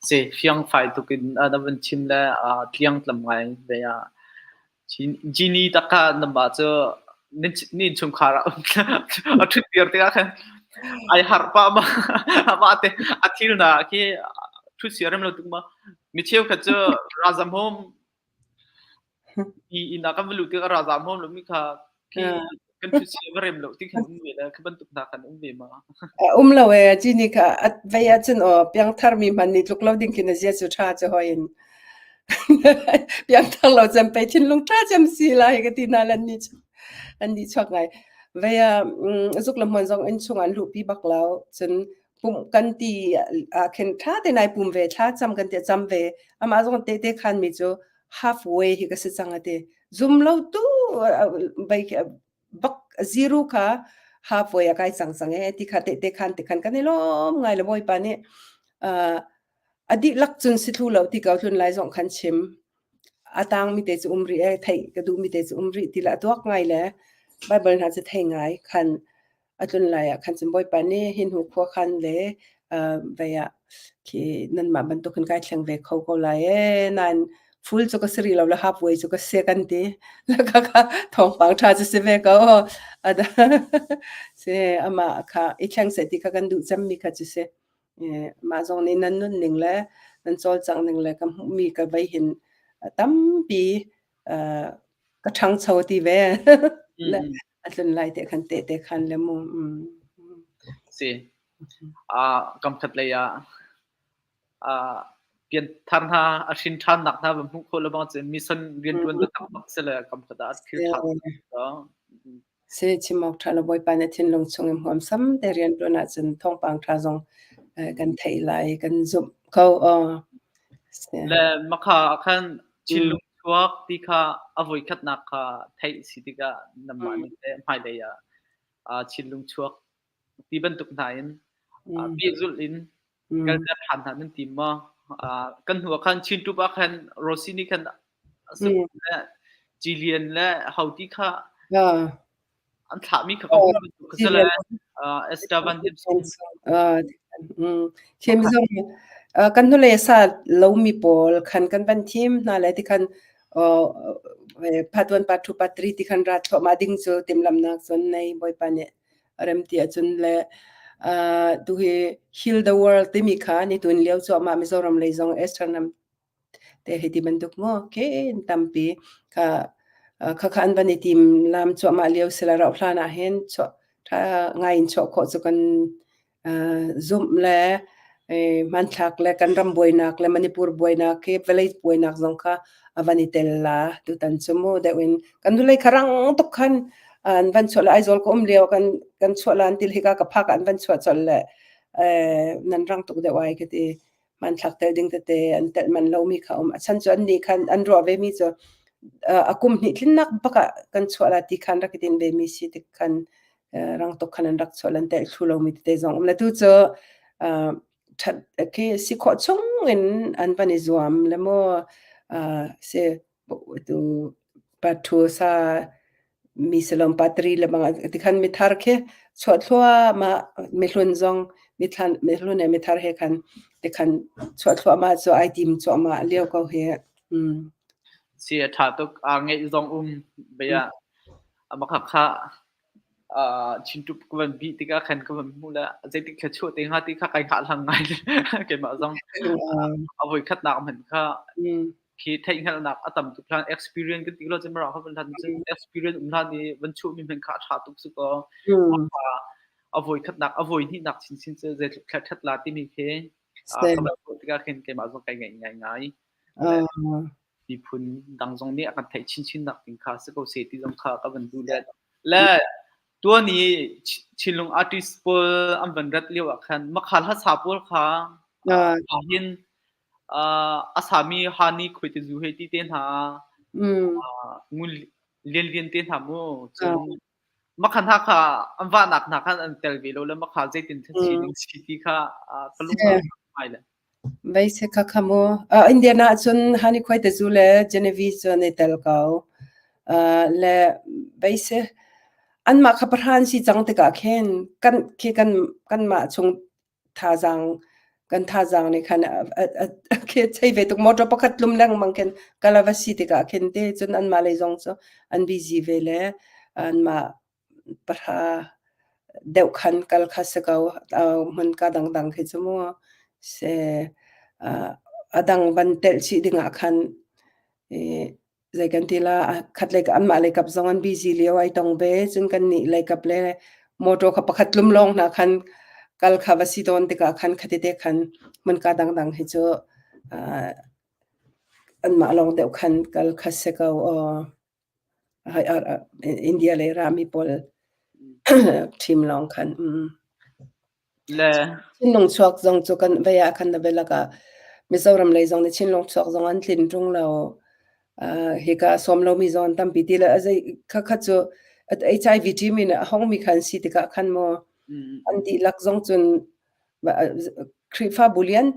Si, fiangfai tuk in na van chim le tliangtlam ngai ve ah. Genie tak kha nangmah cu ni innchungkhar ah a ṭhut dir tikah khan ai harh pah ma amah te a thil hna khi ṭhut sia rem lo tuk ma mi cheukhat cu ralzam home I inn ah kan va luh tikah ralzaam hawm lomi kha khi kan ṭhut si va rem lo ti khan um ve le khi bantuk hna khan um ve ma? A um lo ee cini kha a vei ahcun aw piangthar mi hmanh nih tluk lo ding khin a zia cu ṭha cu hoi in piangthar lo cem pei thinlung ṭha cem si lai ka ti hna lan nih an nih chuak ngai. Vei ah zuk le hmuan zong inn chung an luhpi bak lo cun pumh kan ti ah khin ṭha tein ai pum ve thla cam kan ti cam ve amah zong tehte khan mi cu halfway hi ka si cang a ti. Zum lo tu bei bak zero kha halfway a kai cang cang e ti kha te te khan te khan kan i lawm ngai le bawipa nih a dihlak cun si thlu lo ti ko tlun lai zong khan chim. a tangmi te cu um rih e theih ka duhmi te cu um rih ti le a tuak ngai le Bible hna cu thei ngai khan a tlun lai ah khan cun Bawipa nih hi hnu khua khan le vei ah khi nanmah bantuk hin kai thleng ve kho ko lai ee nain full cu ka si rih lo le halfway cu ka si kan ti khakha thawngpang ṭha cu si ve ko si amah kha i thleng seh ti kha kan duh cemmi kha cu si mah zong nih nan nun ning le nan cawlcangh ning le ka hmuhmi ka vei hin tampi ka ṭhangcho ti ve le a tlun lai te khan tehte khan le mu. Si. Kam khat lei ah pianthar hna a hrin ṭhannak hna va hmuh khawh le bang cun mission rianṭuan taktak bak si le kam khat ah thil ṭha. Si chim awk ṭha lo Bawipa nih thinlung chung in huamsam te rianṭuan ahcun thawngpang ṭha zong kan theih lai kan zumh ko. Le makha ah khan Chinlung chuak ti kha a voikhatnak kha theih si tikah nanmah nih teh hmailei ah Chinlung chuak ti bantuk hna in pehzulh in kalter ṭhan hna nan tim maw? Kan hnu ah khan Chin ṭup ah khan Rosy nih khan le Cilian le Hauti kha an thlahmi kha ka hmuh bantuk kha si le Esther Van Himsung. Thim zong kan hnulei sa lomi pawl khan kan van thim hna le ti khan part 1 part 2 part 3 ti khan ra thluahmah ding cu timhlamhnak cun nei Bawipa nih rem ti ahcun le tu hi Heal the World timi kha ni tun lio cuahmah Mizoram lei zong Esther nam te hei ti bantuk maw khen tampi kha khakha an van i tim lam cuahmah lio sila rauh hlan ah hin chuah tha ngai in chuah khawh cu kan zumh le hmanthlak le kan ram buainak le Manipur buainak khi vawlei buainak zong kha a van i tel la tutan cu mu deuh in kan hnulei kha rang tuk khan an van chuah le Aizawl ka um lio kan kan chuah lan til hika ka phak an van chuah colh le nan rang tuk deuh ai ka ti hmanthlak tel ding tete an telh man lomi kha um a chan cu an nih khan an ruah ve mi cu a kum hnih tlinnak bak ah kan chuah la ti khan rak i tin ve mi si tik khan rang tuk khan an rak chuah lan telh thlu lomi tete zong um le tu cu that khi si khawh chung in an van i zuam le mu si tu pathu sa mi salom patri le bang tikhan mithar khi chuah thluahmah mihlun zong mithlan mihlun le mithar he khan tikhan chuah thluahmah cu ai tim cuahmah lio ko hi Si a ṭha tuk a ngeih zong um bia amakha kha Chinṭup ka van bih tikah khan ka van hmuh le zeitik thla chuah te hnga ti kha kai hngahhlang ngai keimah zong a voikhatnak hmanh kha khi theihhngalhnak a tam tuk hlan experience kan ti lo cun mara van hlan cun experience um hlan i van chuahmi hmanh kha a ṭha tuk si kaw a voikhatnak a voihnihnak chinchin cu zeitluk thla ṭhat la timi khi ka van hmuh tikah khin keimah zong kai ngaih ngai ngai miphun dang zong nih a kan theih chinchin nak ding kha si ko seh ti zong kha ka van duh le le tuan i Chinlung artist pawl an van rat lio ah khan makhal hasa pawl kha hin a sami hani khuai zu he ti te hna ngun lian lian te hna mu cun makhan ha kha an vahnak hna khan an tel ve lo le makha zeitin si ding si ti kha ka lung ngai le Vei se kha kha mu. Indiana ahcun Hani Khuaitezu le Genevieve cu an i tel ko. Le vei se anmah kha pahra an si cang tikah khin kan khi kan kanmah chung thazaang kan thazaang nih khan khi chei ve tuk motor pakhat tlum lengmang khin kala va si tikah khin te cun anmah lei zong cu an busy ve le anmah pahra deuh khan kal kha si ko. Hmun ka dangdang khi cu mu se a dang van telh chih dingah khan zei kan ti la khat lei anmah lei kap zong an busy lio ai tong ve cun kan nih lei kap le motor kha pakhat tlum lawng hna khan kal kha va si tawn tikah khan khatite khan hmun ka dangdang hi cu anmah lawng deuh khan kal kha si ko. India lei rami pawl ṭhim lawng khan. Le Chinlung chuak zong cu kan vei ah khan na velak ah Mizoram lei zong nih Chinlung chuak zong an tlin ṭung lo. Hika sawm lomi zong an tampi ti le a zei khakha cu HIV ṭim in a hongmi kha an si tikah khan maw an dihlak zong cun. Khrihfabu lian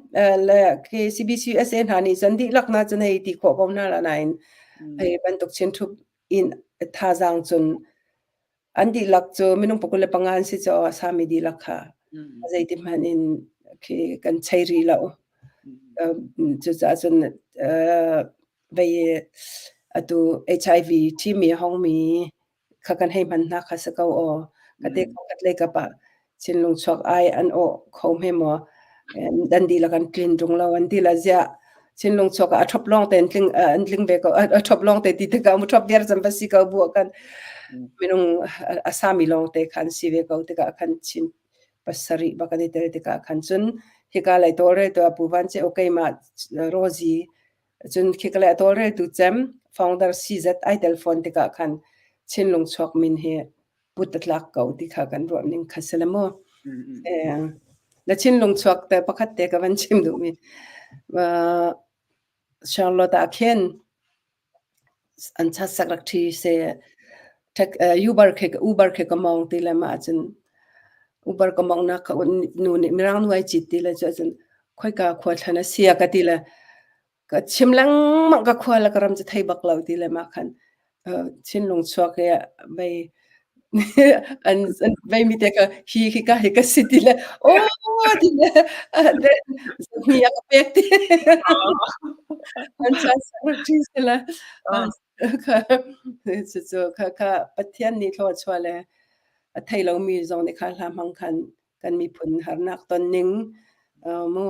le KCBCUSA hna nih cun dihlak na cun hei ti khawh ko hna la nain hei bantuk Chin ṭhup in thazaang cun an dihlak cu minung 25 an si caah a sami dihlak kha zeiti hmanh in khi kan chei rih lo. Cucaah cun vei atu HIV ṭhimi a hongmi kha kan hei hman hna kha si ko aw. Ka te khat lei kap ah thinlung chuak ai an awh kho hme maw? Dan dihlak an tlin ṭung lo an ti la ziah thinlung chuak ah a ṭhop lawng te an tling an tling ve ko a ṭhop lawng te ti tikah mu ṭhop viar cam va si ko bu ah khan minung a sami lawng te khan si ve ko tikah khan chin pasarih bak an i tel tikah khan cun hika lei tawlrel tu Pu Van Ce okay ma Rosie Cun khikalei a tawlreltu cem founder CZ ai tel fawn tikah khan Chinlung chuak min hi put a tlak ko ti kha kan ruah ning kha si le mu. Na Chinlung chuak te pakhat te ka van chim duhmi. Charlotte ah khin an chat rak ṭhi se Uber khi Uber khi ka mong ti le mah cun Uber ka mong nak kha nu nih mirang nu ai cit ti le cu cun khoika khua thlan a sia ka ti le ka chim lengmang ka khua le ka ram cu thei bak lo ti le mah khan thinlung chuak i vei an vei mi te ka hi hi ka hi ka si ti le oh ti le mi a ka pek ti an cha sa le Cucu khakha Pathian nih thlua a chuah le a thei lomi zong nih kha hla hmang khan kan miphun harnak ton ning mu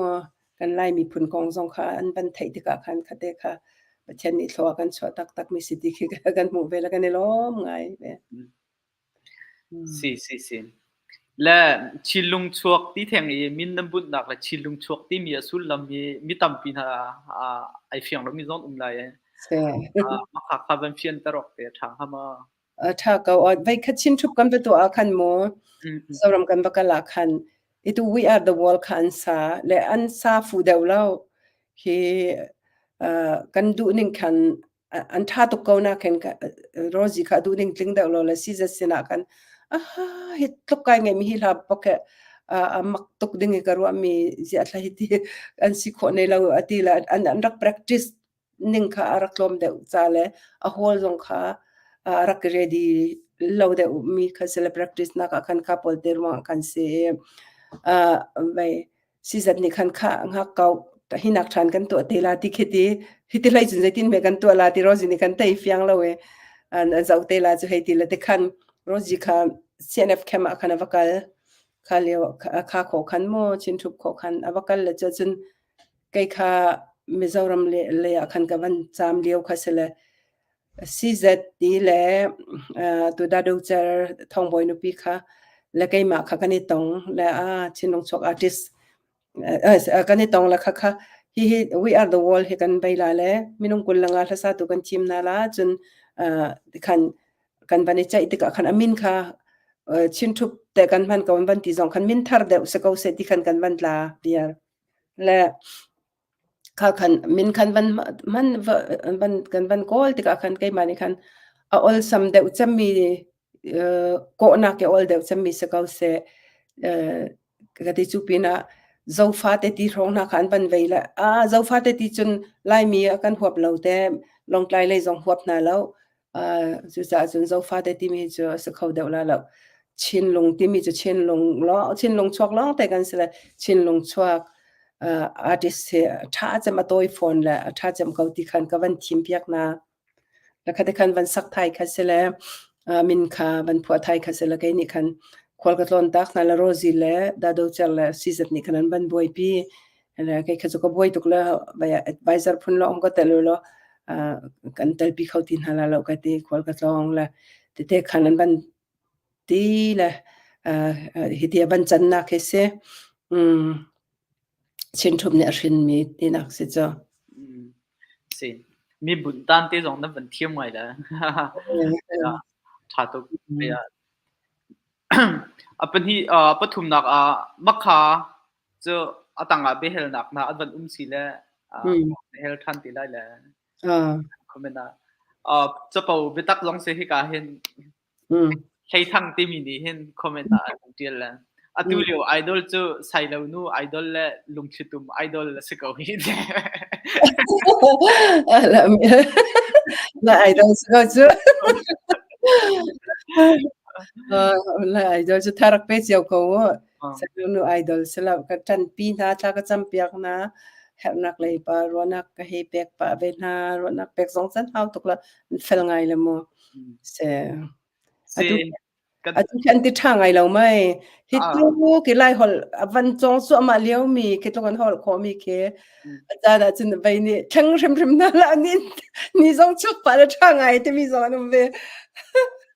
kan Lai miphun kong zong kha an van theih tikah khan khate kha Pathian nih thlua a kan chuah taktakmi si ti khi kan hmuh ve le kan i lawm ngai ve. Si si si. Le Chinlung chuak ti theng i min nan bunhnak le Chinlung chuak timi a sullam hi mi tampi hna ai fiang lomi zong um lai. Mah kha van fianter awk te a ṭha hnga maw? A ṭha ko. Voikhat Chin ṭhup kan va tuah ah khan mu Zoram kan va kal ah khan itu We Are the World kha an sa le an sa fu deuh lo. Hi kan duh ning khan an ṭha tuk ko na khin Rosie kha duh ning tling deuh lo le si zat sinah khan aha hi tluk kai ngeimi hi hla bak he a mak tuk ding i ka ruahmi ziah thla hi ti an si khawh nei lo ati le an an rak practice ning kha a rak tlawm deuh ca le a hall zong kha a rak ready lo deuh mi kha si le practice nak ah khan kha pawl te ruang khan si vai Sizat nih khan khah ngak ko hinak ṭhan kan tuah te la ti khi ti hi ti hlei cun zeitin hme kan tuah la ti Rosie nih kan tei fiang lo i an zoh te la cu hei ti le ti khan Rosie kha CNF camp ah khan a va kal kha lio kha kho khan mu Chin ṭhup kho khan a va kal le cu cun kei kha Mizoram le le ah khan ka van caam lio kha si le CZ ti le tu Dadocer Thawngbawi nupi kha le keimah kha kan i tong le a Chinlung chuak artist kan i tong le kha kha hihi We Are the World hi kan bei la le minung kul langa hlasa tu kan thim na la cun khan kan van i ceih tikah khan a min kha Chin ṭhup te kan hman ko van ti zong khan min thar deuh si ko seh ti khan kan van tla viar le Kha khan min khan van man van kan van kawl tikah khan keimah nih khan a olsam deuh cemmi kawhnak i ol deuh cemmi si ko seh. Ka ti cu pinah zofate ti hrawng hna kha an van vei le ah zofate ti cun Laimi a kan huap lo te, Lawngtlai lei zong huap hna lo. Cucaah cun zofate timi cu a si kho deuh la lo. Chinlung timi cu Chinlung lawng Chinlung chuak lawng te kan si le Chinlung chuak artist hi a ṭha cem a tawi fawn le a ṭha cem ko ti khan ka van thim piak hna. Le kha te khan van sak thai kha si le min kha van phuah thai kha si le kei nih khan khual ka tlawn tak hna le Rosie le Dado Cer le Sizat nih khan an van buaipi. Le kei kha cu ka buai tuk le advisor phun lawng ka tel law kan telpi kho ti hna la lo ka ti khual ka tlawng le tete khan an van ti le hiti a van cannak hi si Chin ṭhup nih a hrinmi tinak si cu. Si. Mi bunh tan te zong nan van thiam ngai le. Ṭha tuk. A pahnih pathumnak ah Makha cu a tangah biahalnak hna an van um si le na hel ṭhan ti lai le comment ah. Capo biatak zong si hika hin Hleithang timi nih hin comment ah an ṭial le. Atu lio idol cu Sailo nu idol le Lungthlitum idol a si ko hi. Na idol si ko cu. Na idol cu tharak pe cio ko u. Sailo nu idol si lo ka ṭanpi hna thla ka campiak hna herhnak lei pa ruahnak ka hei pek pah ve hna ruahnak pek zong can hau tuk la fel ngai le mu. Se. Atu Atu khi an ti ṭha ngai lo mei. Hi tu khi Lai holh a van cawng cuahmah liomi khi tluk an holh khawhmi khi a caan ah cun vei nih thleng hrimhrim hna hlah ni ni zong chuk pah le ṭha ngai timi zong an um ve.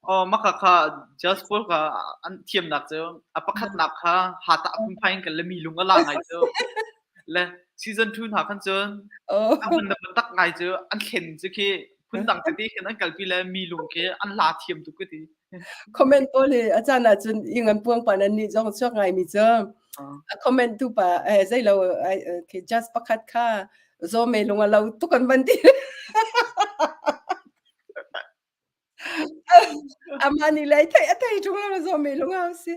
Oh, maka kha just pawl kha an thiamnak cu a pakhatnak kha hata a phunphai in kan le mi lung a la ngai cu. Le season 2 hna khan cun a hmun na tak ngai cu an thlen cu khi phundang tete khin an kalpi le mi lung khi an la thiam tuk ka ti. Comment pawl hi a caan ahcun ing an puang pa nan nih zong chuak ngai mi cu a comment tu pa eh zeilo khi just pakhat kha zaw me lung a lo tuk an van ti. Amah nih le thei a thei ṭung lo zaw me lung a si.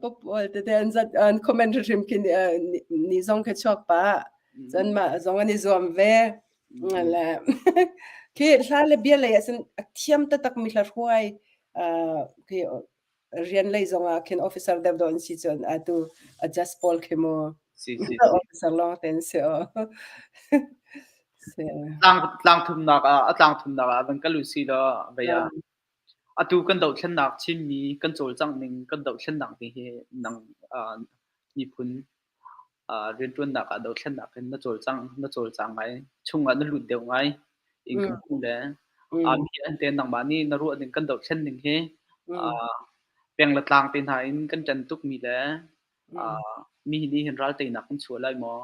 Pawl tete an zat an comment hrim khi ni zong khi chuak pa. Cun mah zong an i zuam ve. Le khi hla le bia lei ahcun a thiam taktak mi hla hruai khi rian lei zong ah khin officer deuh dawh an si cun atu adjust pawl khi mu Si si. officer lawng te an si aw. Si. Tlang tlang thumnak ah a tlang thumnak ah van kal u si law vei ah atu kan dohthlennak Chinmi kan cawlcangh ning kan dohthlennak ding hi nang miphun rianṭuannak ah dothlennak in na cawlcang na cawlcang ngai chungah na lut deuh ngai in kan hmuh le mi an te nangmah nih na ruah ning kan dohthlen ning hi peng le tlang te hna in kan ṭan tuk mi le mi nih hin ral teinak kan chuah lai maw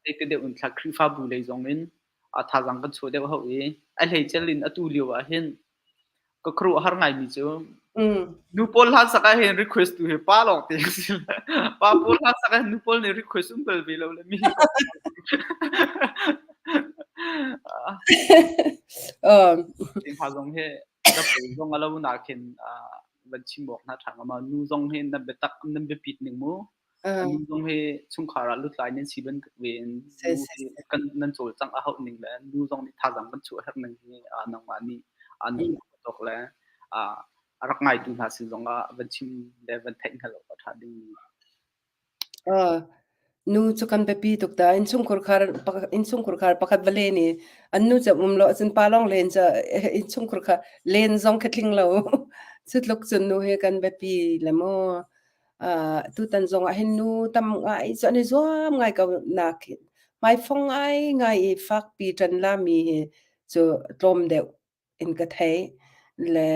te deuh in thla Khrihfabu lei zong in thazaang kan chuah deuh hau i a hlei cel in atu lio ah hin Ka khuaruahhar ngaimi cu nu pawl hla sak ah hin request tu hi pa lawng te si. Pa pawl hla sak ah hin nu pawl nih request um bal ve lo le mi. Hna zong hi da pawl zong a lo na khin van chim awk hna ṭha ngam nu zong hi nan biatak nan biapit ning mu. Nu zong hi chungkhar ah lutlai nan si bantuk ve in nu hi kan nan cawlcangh a hauh ning le nu zong nih thazaang kan chuah herh ning hi nangmah nih an tuk le a rak ngaitu hna sin zong ah van chim le van theih hngalh awk a ṭha ding mi. Nu cu kan biapi tuk ta. Innchungkhar khar innchungkhar khar pakhat va len i an nu cu um lo ahcun pa lawng len cu innchungkhar kha len zong kha tling lo. Cu tluk cun nu hi kan biapi le mu. Tutan zong ah hin nu tam ngai cu an i zuam ngai ko nak hmaifong ngai ngai i fakpi ṭan lami hi cu tlawm deuh in ka thei. Le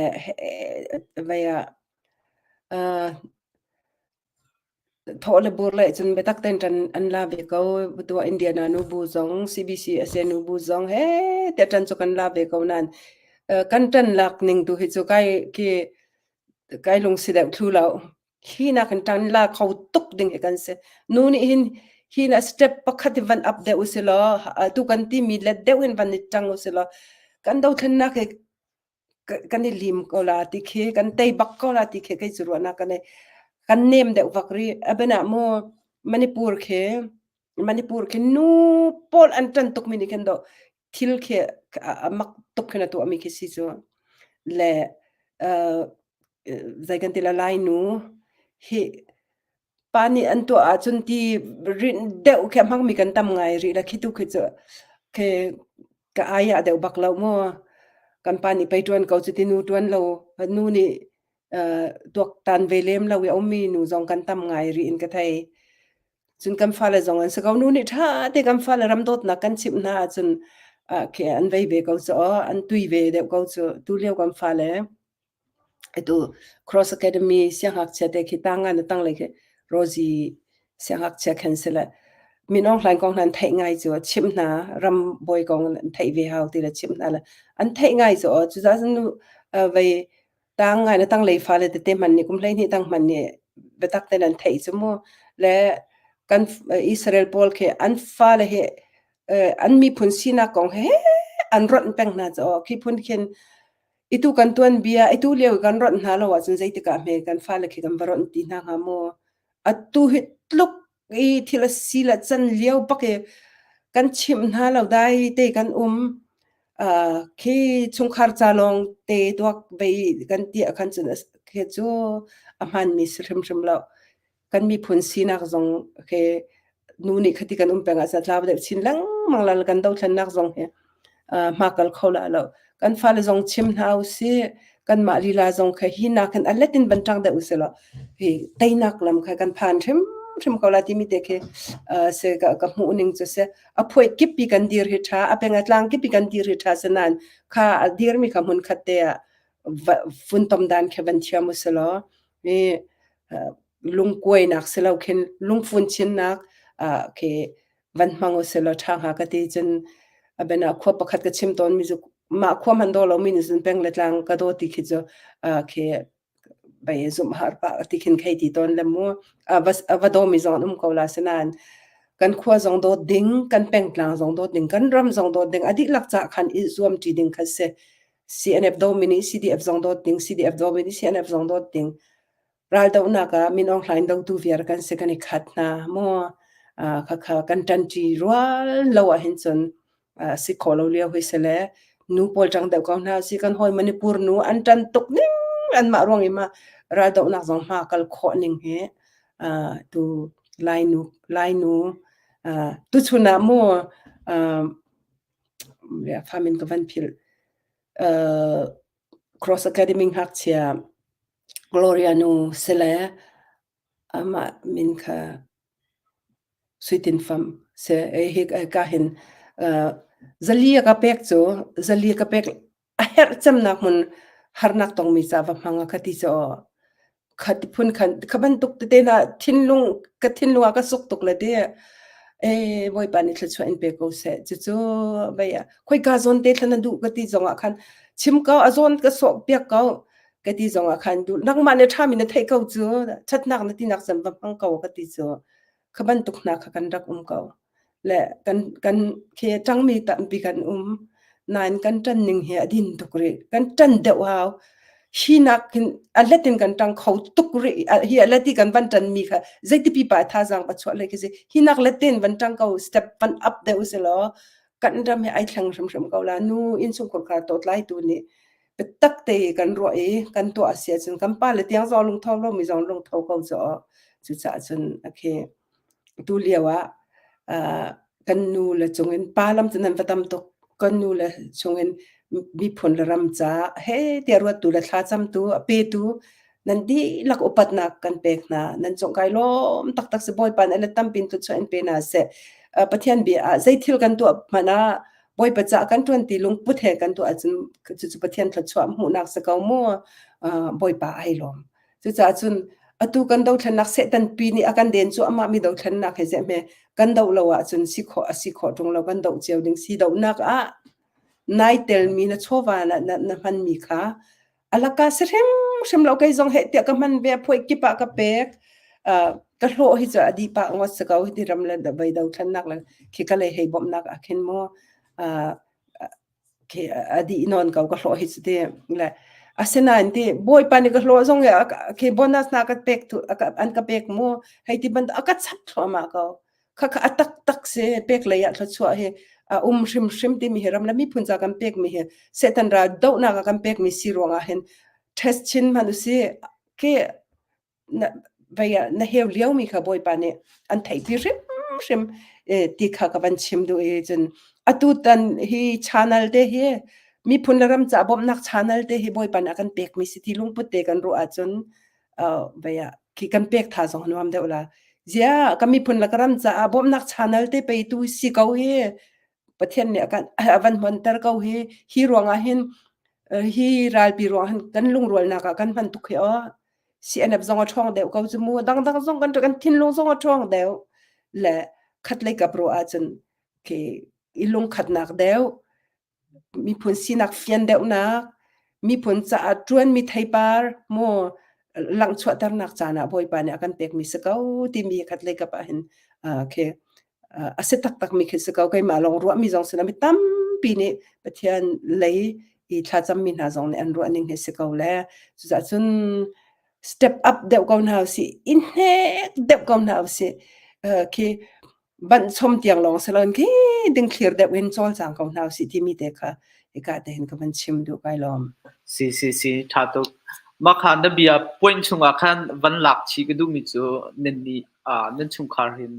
vei ah thawh le bur le cun biatak tein ṭan an la ve ko. Tuah Indiana nu bu zong CBC ASEAN nu bu zong he tiah ṭan cu kan la ve ko nain kan ṭan lak ning tu hi cu kai khi Kai lungsi deuh thlu lo. Hi nakin ṭan la kho tuk ding hi kan si. Nu nih hin hi na step pakhat hi van up deuh usih law tu kan timi let deuh hin van i ṭang usih law kan dothlennak hi kan i lim ko la ti khi kan tei bak ko la ti khi kei cu ruahnak ka nei. Kan nem deuh vak rih. Abana mu Manipur khi Manipur khi nu pawl an ṭan tukmi nih khin dawh thil khi a mak tuk khin a tuahmi khi si cu. Le zei kan ti la Lai nu hi pa nih an tuah ahcun ti rinh deuh khi a hmangmi kan tam ngai rih la khi tu khi cu khi ka ai ah deuh bak lo mu. Kan pa nih pei ṭuan ko cu ti nu ṭuan lo nu nih tuaktan ve lem lo i a ummi nu zong kan tam ngai rih in ka thei. Cun kan fale zong an si ko. Nu nih ṭha te kan fale ram dawtnak kan chimh hna ahcun khi an vei ve ko cu aw, an tui ve deuh ko cu. Tulio kan fale atu Cross Academy siangngakchia te khi tang ngan tanglei khi Rosie siangngakchia khan si le Min Aung Hlaing kong hna an theih ngai cu chimh hna ram bawi kong an theih ve hau ti le chimh hna le an theih ngai cu aw cucaah cun vei Tang ngai na tanglei fale tete hmanh nih kum 12 tang hmanh nih biatak tein an theih cu mu. Le kan Israel pawl khi an fale hi an miphun sinak kong he an ronh peng hna cu khi phun khin. Itu kan tuanbia, itu lio i kan ronh hna lo ahcun zeitik ah hme kan fale khi kan va ronh ti hna hnga maw? Atu hi tluk i thil a si le can lio bak i kan chimh hna lo dai te kan um. Uh, khi chungkhar ca lawng te duak vei kan ti ah khan cun khi cu a hmanmi si hrimhrim lo. Kan miphun sinak zong khi nu nih khati kan um peng ah tlau deuh chin lengmang la kan dothlennak zong hi hma kal kho la lo. Kan fale zong chim hna usih, kanmah lila zong kha hi nak hin a let in van ṭang deuh usih law hi teinak lam kha kan phan hrimhrim ko la timi te khi se ka, ka hmuh ning cu si. A phuai kippi kan dir hi ṭha, a peng a tlang kippi kan dir hi ṭha si nain kha a dirmi kha hmun khat te ah funtom dan khi van thiam usih law hi lungkuainak si lo khin lungfun chinnak khi van hmang usih law ṭha hnga ka ti. Cun a biana khua pakhat ka chim tawnmi cu mah khua hmanh daw lomi nih cun peng le tlang ka daw ti khi cu khi bei zumh har pah ti khin khei ti tawn le mu. A va dawmi zong an um ko la sinain kan khua zong dawt ding, kan pengtlang zong dawt ding, kan ram zong dawt ding, a dihlak ca khan i zuam ṭi ding kha si. CNF dawmi nih CDF zong dawt ding, CDF dawmi nih CNF zong dawt ding. Raldohnak ah Min Aung Hlaing dotu viar kan si kan i khat hna maw? Khakha kan ṭanṭi rual lo ahhin cun si khawh lo lio hi si le nu pawl ṭang deuh ko hna usih. Kan hawi Manipur nu an ṭan tuk ning anmah ruang i mah raldohnak zong hma kal khawh ning hi tu Lainu Lainu tuchun ah mu fa min ka van philh Cross Academy ngakchia Gloria nu sile amah min kha Suitin Fam si. Hi ka hin zali a ka pek cu zali a ka pek a herh cemnak hmun harnak tongmi ca va hmang a ka ti cu aw. Kha ti phun khan kha bantuk tete hna thinlung ka thinlung ah ka suk tuk le ti e Bawipa nih thluachuah in pe ko seh. Cucu vei ah khoika zawn te thla na duh ka ti zong ah khan chim ko a zawn ka sawh piak ko ka ti zong ah khan duh nangmah nih ṭhami na theih ko cu ṭhatnak na tinak cem va hmang ko ka ti cu kha bantuk hna kha kan rak um ko. Le kan kan khi ṭangmi tampi kan um nain kan ṭan ning hi a din tuk rih. Kan ṭan deuh hau. Hi nak hin a let in kan ṭang kho tuk rih. Hi a let i kan van ṭanmi kha zeiti pipa thazaang va chuah lei khi si. Hi nak let tein van ṭang ko step van up deuh usih law kan ram hi ai thleng hrimhrim ko la. Nu innchungkhar kha tawtlaitu nih biatak te kan ruah i kan tuah a si ahcun kan pale tiang zong lungtho lomi zong lungtho ko cu aw. Cucaah cun okay tu lio ah kan nu le cungin pa lam cu nan va tam tuk. Kan nu le chungin miphun le ram ca he tiah ruattu le thlacamtu a petu nan dihlak upatnak kan pek hna. Nan cung kai lawm taktak si Bawipa nih a let tampi in thluachuah in pe hna seh. Pathian bia ah zeithil kan tuah hmanh ah Bawipa caah kan ṭuan ti lungput he kan tuah ahcun cucu Pathian thluachuah hmuhnak si ko mu. Bawipa ai lawm. Cucaah cun atu kan dothlennak Satan pi nih a kan den cu amah mi dothlennak he zeh hme kan doh lo ahcun si khawh a si khawh ṭung lo kan doh cio ding si dohnak ah nai telmi na chawva na, na, na hmanmi kha alaka si hrimhrim lo kei zong heh tiah ka hman ve phuai kip ah ka pek uh, ka hlawh hi cu a dih pah ngawt si ko hi ram le vei dothlennak le khi ka lei hei bawmhnak ah khin mu uh, khi a dih nawn ko ka hlawh hi cu ti le asinain ti bawipa nih ka hlawh zong khi bonus na ka pek an ka pek mu hei ti bantuk a ka chap thluahmah ko khakha a taktak si pek lei ah thluachuah hi a um hrimhrim timi hi ram le miphun ca kan pek mi hi Satan ral dohnak ah kan pek mi si ruangah hin test chin hmanh usih ke na vei ah na heu lio mi kha Bawipa nih an theihpi hrimhrim ti kha ka van chim duh i cun atu tan hi channel te hi miphun le ram ca bawmhnak channel te hi Bawipa nih a kan pek mi si ti lungput te kan ruah ahcun vei ah khi kan pek tha zong nuam deuh la zia ka miphun le ka ram caah bawmhnak channel te pe tu si ko hi Pathian nih a kan a van hmanter ko hi hi ruangah hin hi ralpi ruang hin kan lungrualnak ah kan hman tuk hi aw CNF zong a ṭhawng deuh ko cu mu dangdang zong kan kan thinlung zong a ṭhawng deuh le khat lei kap ruah ahcun khi i lungkhatnak deuh miphun sinak fian deuhnak miphun caah ṭuanmi theipar mu langhchuahternak caan ah Bawipa nih a kan pekmi si ko timi khat lei kap ah hin khi a si taktakmi khi si ko keimah lawng ruahmi zong si lo mi tampi nih Pathian lei i thlacammi hna zong nih an ruah ning hi si ko le cucaah cun step up deuh ko hna usih, i hnek deuh ko hna usih. Khi banh chom tiang lawng si loin khi dingthlir deuh in cawlcang ko hna usih timi te kha hika te hin ka van chim duh kai lawm. Si si si tha tuk. Mah kha na bia point chungah khan van lak chih ka duhmi cu nan nih nan chungkhar hin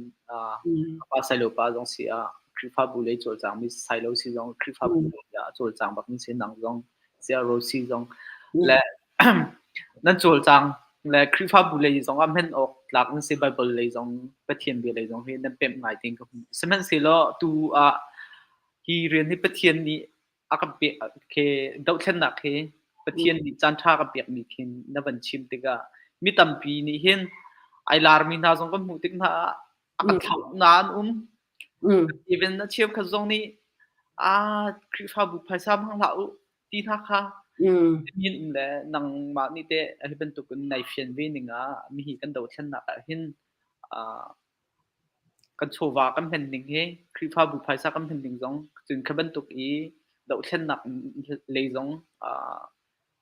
pa Sailo pa zong si ah Khrihfabu lei cawlcangmi Sailo si zong Khrihfabu lei ah cawlcang bak mi si nang zong sia Rosi zong le nan cawlcang le Khrihfabu lei zong ah hman awk tlak nan si Bible lei zong Pathian bia lei zong hi nan pemh ngai ting ka hmu. Sihmanhsehlaw tu ah hi rian hi Pathian nih a kan pek khi dohthlennak hi Pathian nih caan ṭha kan pekmi khin na van chim tikah mi tampi nih hin ai larmi hna zong kan hmuh tik hna ah a kan thlauh na an um. Even a cheukhat zong nih a Khrihfabu phaisa hmang hlah u ti hna kha min um le nangmah nih teh hi bantukin nai fian ve ning ah mihi kan dothlennak ah hin kan chawva kan hman ning hi Khrihfabu phaisa kan hman ning zong cun kha bantuk i dohthlennak lei zong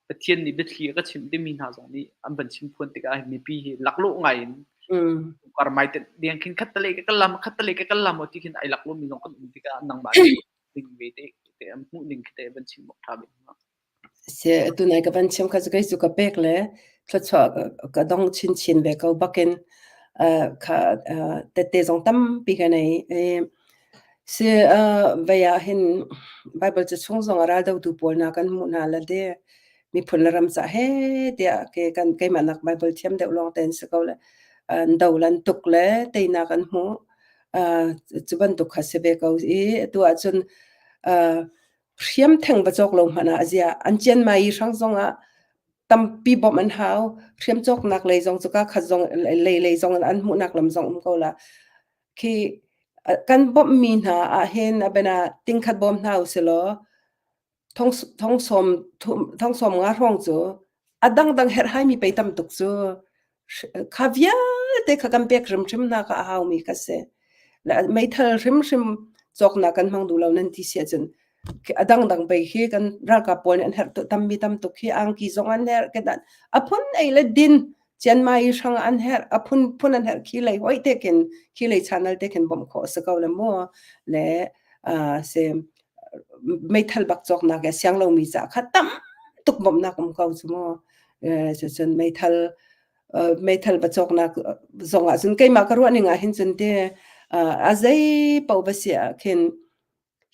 Pathian nih biathli a ka chimh timi hna zong nih an van chim phuan tikah mipi hi laklawh ngai in kar mai te deng khin khat tale ka kal lam khat tale ka kal lam ti khin ai laklawh mi zong kan um tikah nangmah ning ve te te am hmuh ning khi te van chim awk tha ve. Tunai ka van chim kha cu kei cu ka pek le thluachuah ka dong chinchin ve ko bakin kha tette zong tampi ka nei. Si vei ah hin Bible ca chung zong a ral dotu pawl hna kan hmuh hna la de miphun le ram ca he tiah ke kan keimah nak Bible thiam deuh lawng te an si ko le an do lan tuk le teinak an hmuh. Cu bantuk kha si ve ko i atu ahcun Hriam theng va cawk lo hmanh ah ziah an Chiangmai i hrang zongah tampi bawmh an hau. Hriam cawknak lei zong cu kakhat zong lei lei zong in an hmuhnak lam zong um ko la. Khi kan bawmhmi hna ahhin a bena tingkhat bawm hna usilaw thong thong sawm thong sawm nga hrawng cu a dangdang herhhaimi pei tam tuk cu kha vialte kha kan pek hrimhrim hna kha a haumi kha si. Meithal hrimhrim cawknak kan hmang duh lo nan ti si ahcun a dangdang bei khi kan ralkap pawl nih an herh tammi tam tuk hi angki zong an herh kedan a phun ei le din Chiangmai hrang an herh a phun phun an herh khi lei hoi te khin khi lei channel te khin bawmh khawh a si ko le mu le se meithal bak cawknak le siang lomi ca kha tam tuk bawmhnak um ko cu mu. Cucun meithal meithal va cawknak zong ah cun keimah ka ruah ning ah hin cun te a zei paoh va si ah khin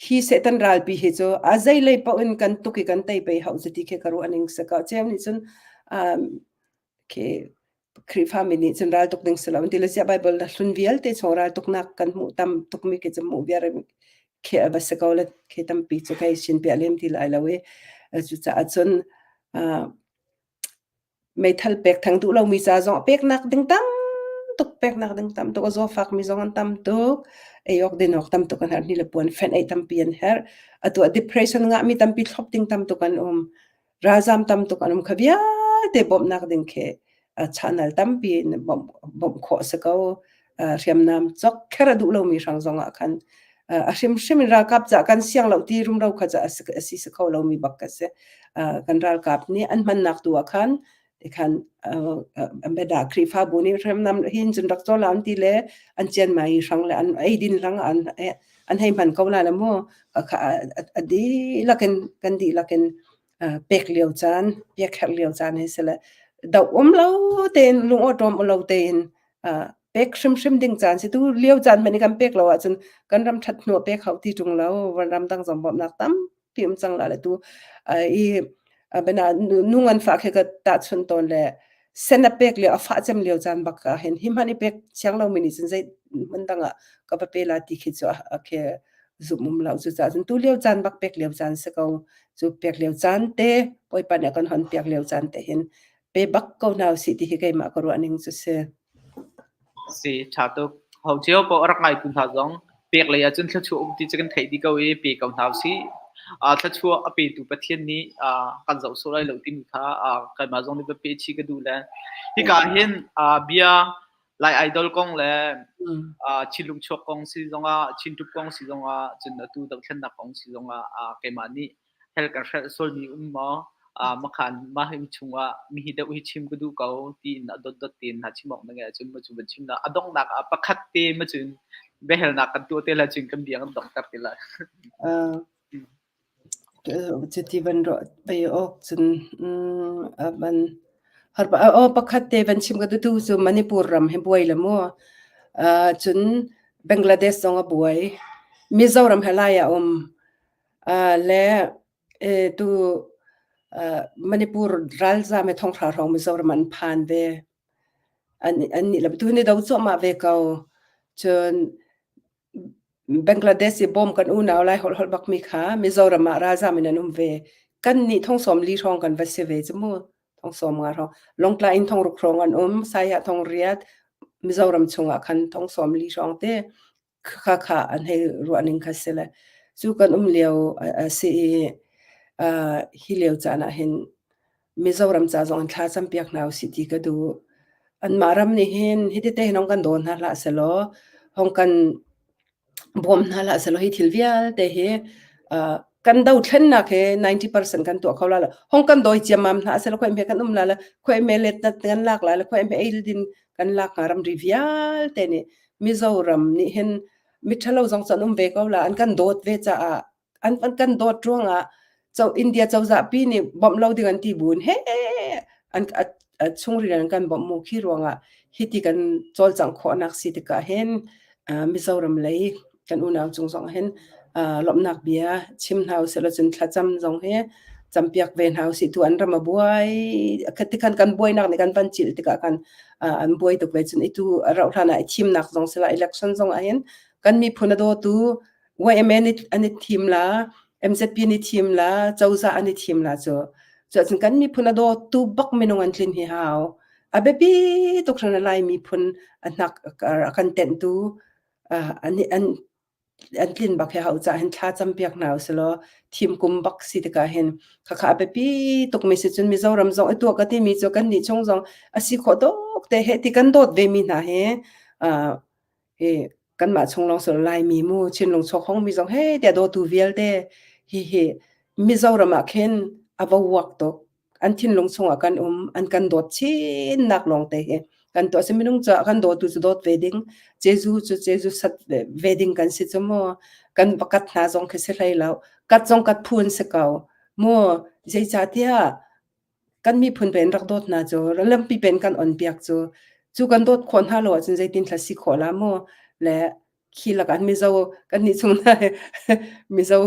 hi Satan ralpi hi cu a zei lei paoh in kan tuk i kan tei pei hau cu ti khi ka ruah ning si ko. Ceu nih cun khi Khrihfami nih cun raltuk ding si lo an ti le ziah Bible le hlun vialte chung raltuknak kan hmuh tam tukmi khi cu hmuh viar khi a va si ko le khi tampi cu kai sin piah lem ti lai lo i cucaah cun meithal pek theng duh lomi ca zong peknak ding tam tuk peknak ding tam tuk a zawfakmi zong an tam tuk ei awk din awk tam tuk an herh ni le puan fenh ei tampi an herh atu ah depression ngahmi tampi thlop ding tam tuk an um Ralzam tam tuk an um kha vialte bawmhnak ding khi channel tampi in bawmh khawh a si ko. Hriamnam cawk kher a duh lomi hrang zong ah khan a hrimhrim in ralkap cah kan siang lo ti rumro kha ca a si si kho lomi bak ka si. Kan ralkap nih an hmannak tu ah khan khan beda Khrihfabu nih hriamnam hin cun rak caw la an ti le an cianmai hrang le an eidin hrang an an hei hman ko la le mu a dihlak in kan dihlak in pek lio caan pek herh lio caan hi si le doh um lo tein lungawṭawm lo tein pek hrimhrim ding caan si tu lio caan hmanh i kan pek lo ahcun kan ram ṭhat hnu pek hau ti ṭung lo ram dang zong bawmhnak tampi um cang la le tu i bena nu ngan fah khi ka tahchun tawn le sen a pek lio a fah cem lio caan bak ah hin hi hmanh i pek siang lomi nih cun zei hmun dang ah ka va pe la ti khi cu a khi zumh um lo cucaah cun tu lio caan bak pek lio caan si ko cu pek lio caan te Bawipa nih a kan hon piak lio caan te hin pe bak ko hna usih ti hi keimah ka ruah ning cu si. Si ṭha tuk. Ho cio paoh a rak ngaitu hna zong pek lei ahcun thluachuah um ti cu kan theih dih ko i pe ko hna usih. Thluachuah a petu Pathian nih kan zoh sawh lai lo timi kha keimah zong nih va pe chih ka duh le hika hin bia Lai Idol kong le Chinlung chuak kong si zongah Chin Tup kong si zongah cun atu dohthlennak kong si zongah keimah nih Hel kan hrelh sualmi um maw? Makhan mah hi chungah mihi deuh hi chim ka duh ko tiin a dotdot tein hna chim awk na ngeih ahcun macu van chim na. A donghnak ah pakhat te macun biahalnak kan tuah te lai cun kan bia kan donghter te lai. Cuti van ruah bei awk cun van har aw pakhat te van chim ka duh tu cu Manipur ram hi buai la mu. Cun Bangladesh zong a buai. Mizoram he lai ah um. Le tu Manipur ralzam he thonghra hrawng Mizoram an phan ve. An an nih le tu ni do cuahmah ve ko. Cun Bangladesh i bawm kan unau lai holh holh bakmi kha Mizoram ah ralzam in an um ve. Kan nih thong sawm li hrawng kan va si ve cu mu. Thong sawm nga hrawng. Longtlai in thong ruk hrawng an um. Saiha thong riat. Mizoram chungah khan thong sawm li hrawng te kha kha an hei ruah ning kha si le cu kan um lio a si i hi lio caan ah hin Mizoram ca zong in thla campiak hna usih ti ka duh. Anmah ram nih hin hiti te hin hong kan daw hna hlah selaw hong kan bawm hna hlah selaw hi thil vialte hi kan dothlennak hi 90% kan tuah kho la lo. Hong kan dawi ciammam hna selaw khoi hme kan um la le khoi hme letnat kan lak la le khoi hme ei din kan lak hnga ramri vialte nih Mizoram nih hin miṭhalo zong cu an um ve ko la an kan dawt ve caah an kan dawt ruangah co India cozah pi nih bawmh lo ding an ti buin he an a chungril an kan bawmh mu khi ruangah hiti kan cawlcangh khawhnak si tikah hin Mizoram lei kan unau cung zong hin lawmhnak bia chim hna usih law cun thlacam zong hi campiak ve hna usih tu an ram a buai tikhan kan buainak nih kan van cilh tikah kan an buai tuk ve cun itu rauh hlan ah i thimnak zong sila election zong ah hin kan miphun a dawtu YMA an i thim la MZP an i thim la cozah an i thim la cu cuahcun kan miphun a dawtu bak minung an tlin hi hau a biapi tuk hran a Lai miphun a hnak a kan tenhtu an an an tlin bak hi hau caah hin thla campiak hna usilaw thim kum bak si tikah hin khakha a biapi tukmi si cun Mizoram zong i tuah ka timi cu kan nih chung zong a si khawh tuk te he ti kan dawt ve mi hna hi hi kanmah chung lawng si Laimi mu Chinlung chuak hongmi zong he tiah dawtu vialte hi hi Mizoram ah khin a va uak tuk an thinlung chungah kan um an kan dawt chinnak lawngte hi kan tuah si minung caah kan dawtu cu dawt ve ding Jesuh cu Jesuh sat ve ding kan si cu mu kan va kat hna zong khi si hlei lo kat zong kat phun si ko mu zeicahtiah kan miphun pen rak dawt hna cu lampi pen kan on piak cu cu kan dawt khawh hna lo ahcun zeitin thla si khawh la mu le khi lakah Mizo kan nih chung hna Mizo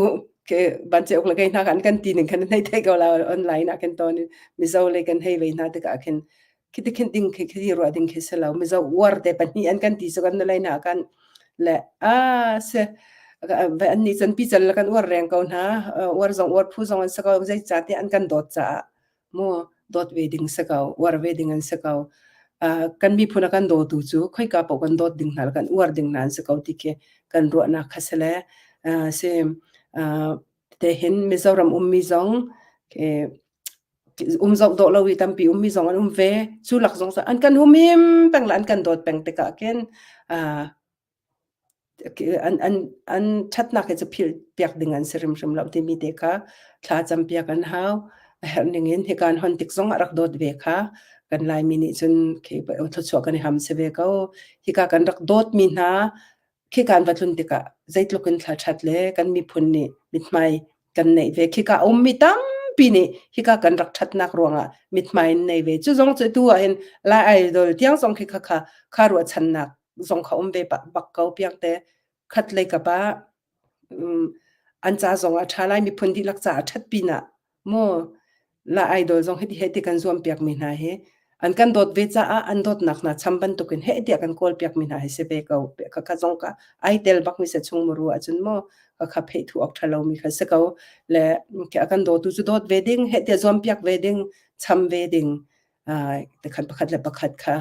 ke vanceuk le kei hna kan kan ti ning khan nei thei ko la online ah khin ton Mizo le kan hei ve hna tikah khin khiti khin ding khi khi ruah ding khi si lo Mizo uar te pahnih an kan ti cu kan lai na kan le a se an nih cun pi cal le kan uar reng ko hna uar zong uar phu zong an si ko zei ca te an kan dawt caah mu dawt ve ding si ko uar ve ding an si ko kan miphun a kan dawtu cu khoika paoh kan dawt ding hna le kan uar ding hna an si ko ti khi kan ruahnak kha si le si te hin Mizoram ummi zong um zoh dawh lo i tampi ummi zong an um ve cu lak zong an kan humhim peng le an kan dawt peng tikah khin An ṭhatnak hi cu philh piak ding an si hrimhrim lo timi te kha thla campiak an hau. A herh ning in hika an hon tik zong ah rak dawt ve kha kan Laimi nih cun thluachuah kan i ham si ve ko. Hika kan rak dawtmi hna khika an va tlun tikah zeitluk in thla ṭhat le kan miphun nih mithmai kan neih ve. Khika a ummi tampi nih hika kan rak ṭhatnak ruangah mithmai in nei ve. Cu zong cu tu ah hin Lai Idol tiang zong khi kha kha ruahchannak zong kha um ve bak ko piangte khat lei kap ah an ca zong ah ṭha lai miphun dihlak ca a ṭhat pinah mu la idol zong hiti he ti kan zuam piak mi hna hi an kan dawt ve caah an dawtnak hna cham bantukin he tiah kan kawl piak mi hna hi si ve ko kha kha zong ka ai tel bak mi se chung muru ahcun mu kha kha phei thu ok ṭha lo mi kha si ko le a kan dawtu cu dawt ve ding he tiah zuam piak ve ding cham ve ding khan pakhat le pakhat kha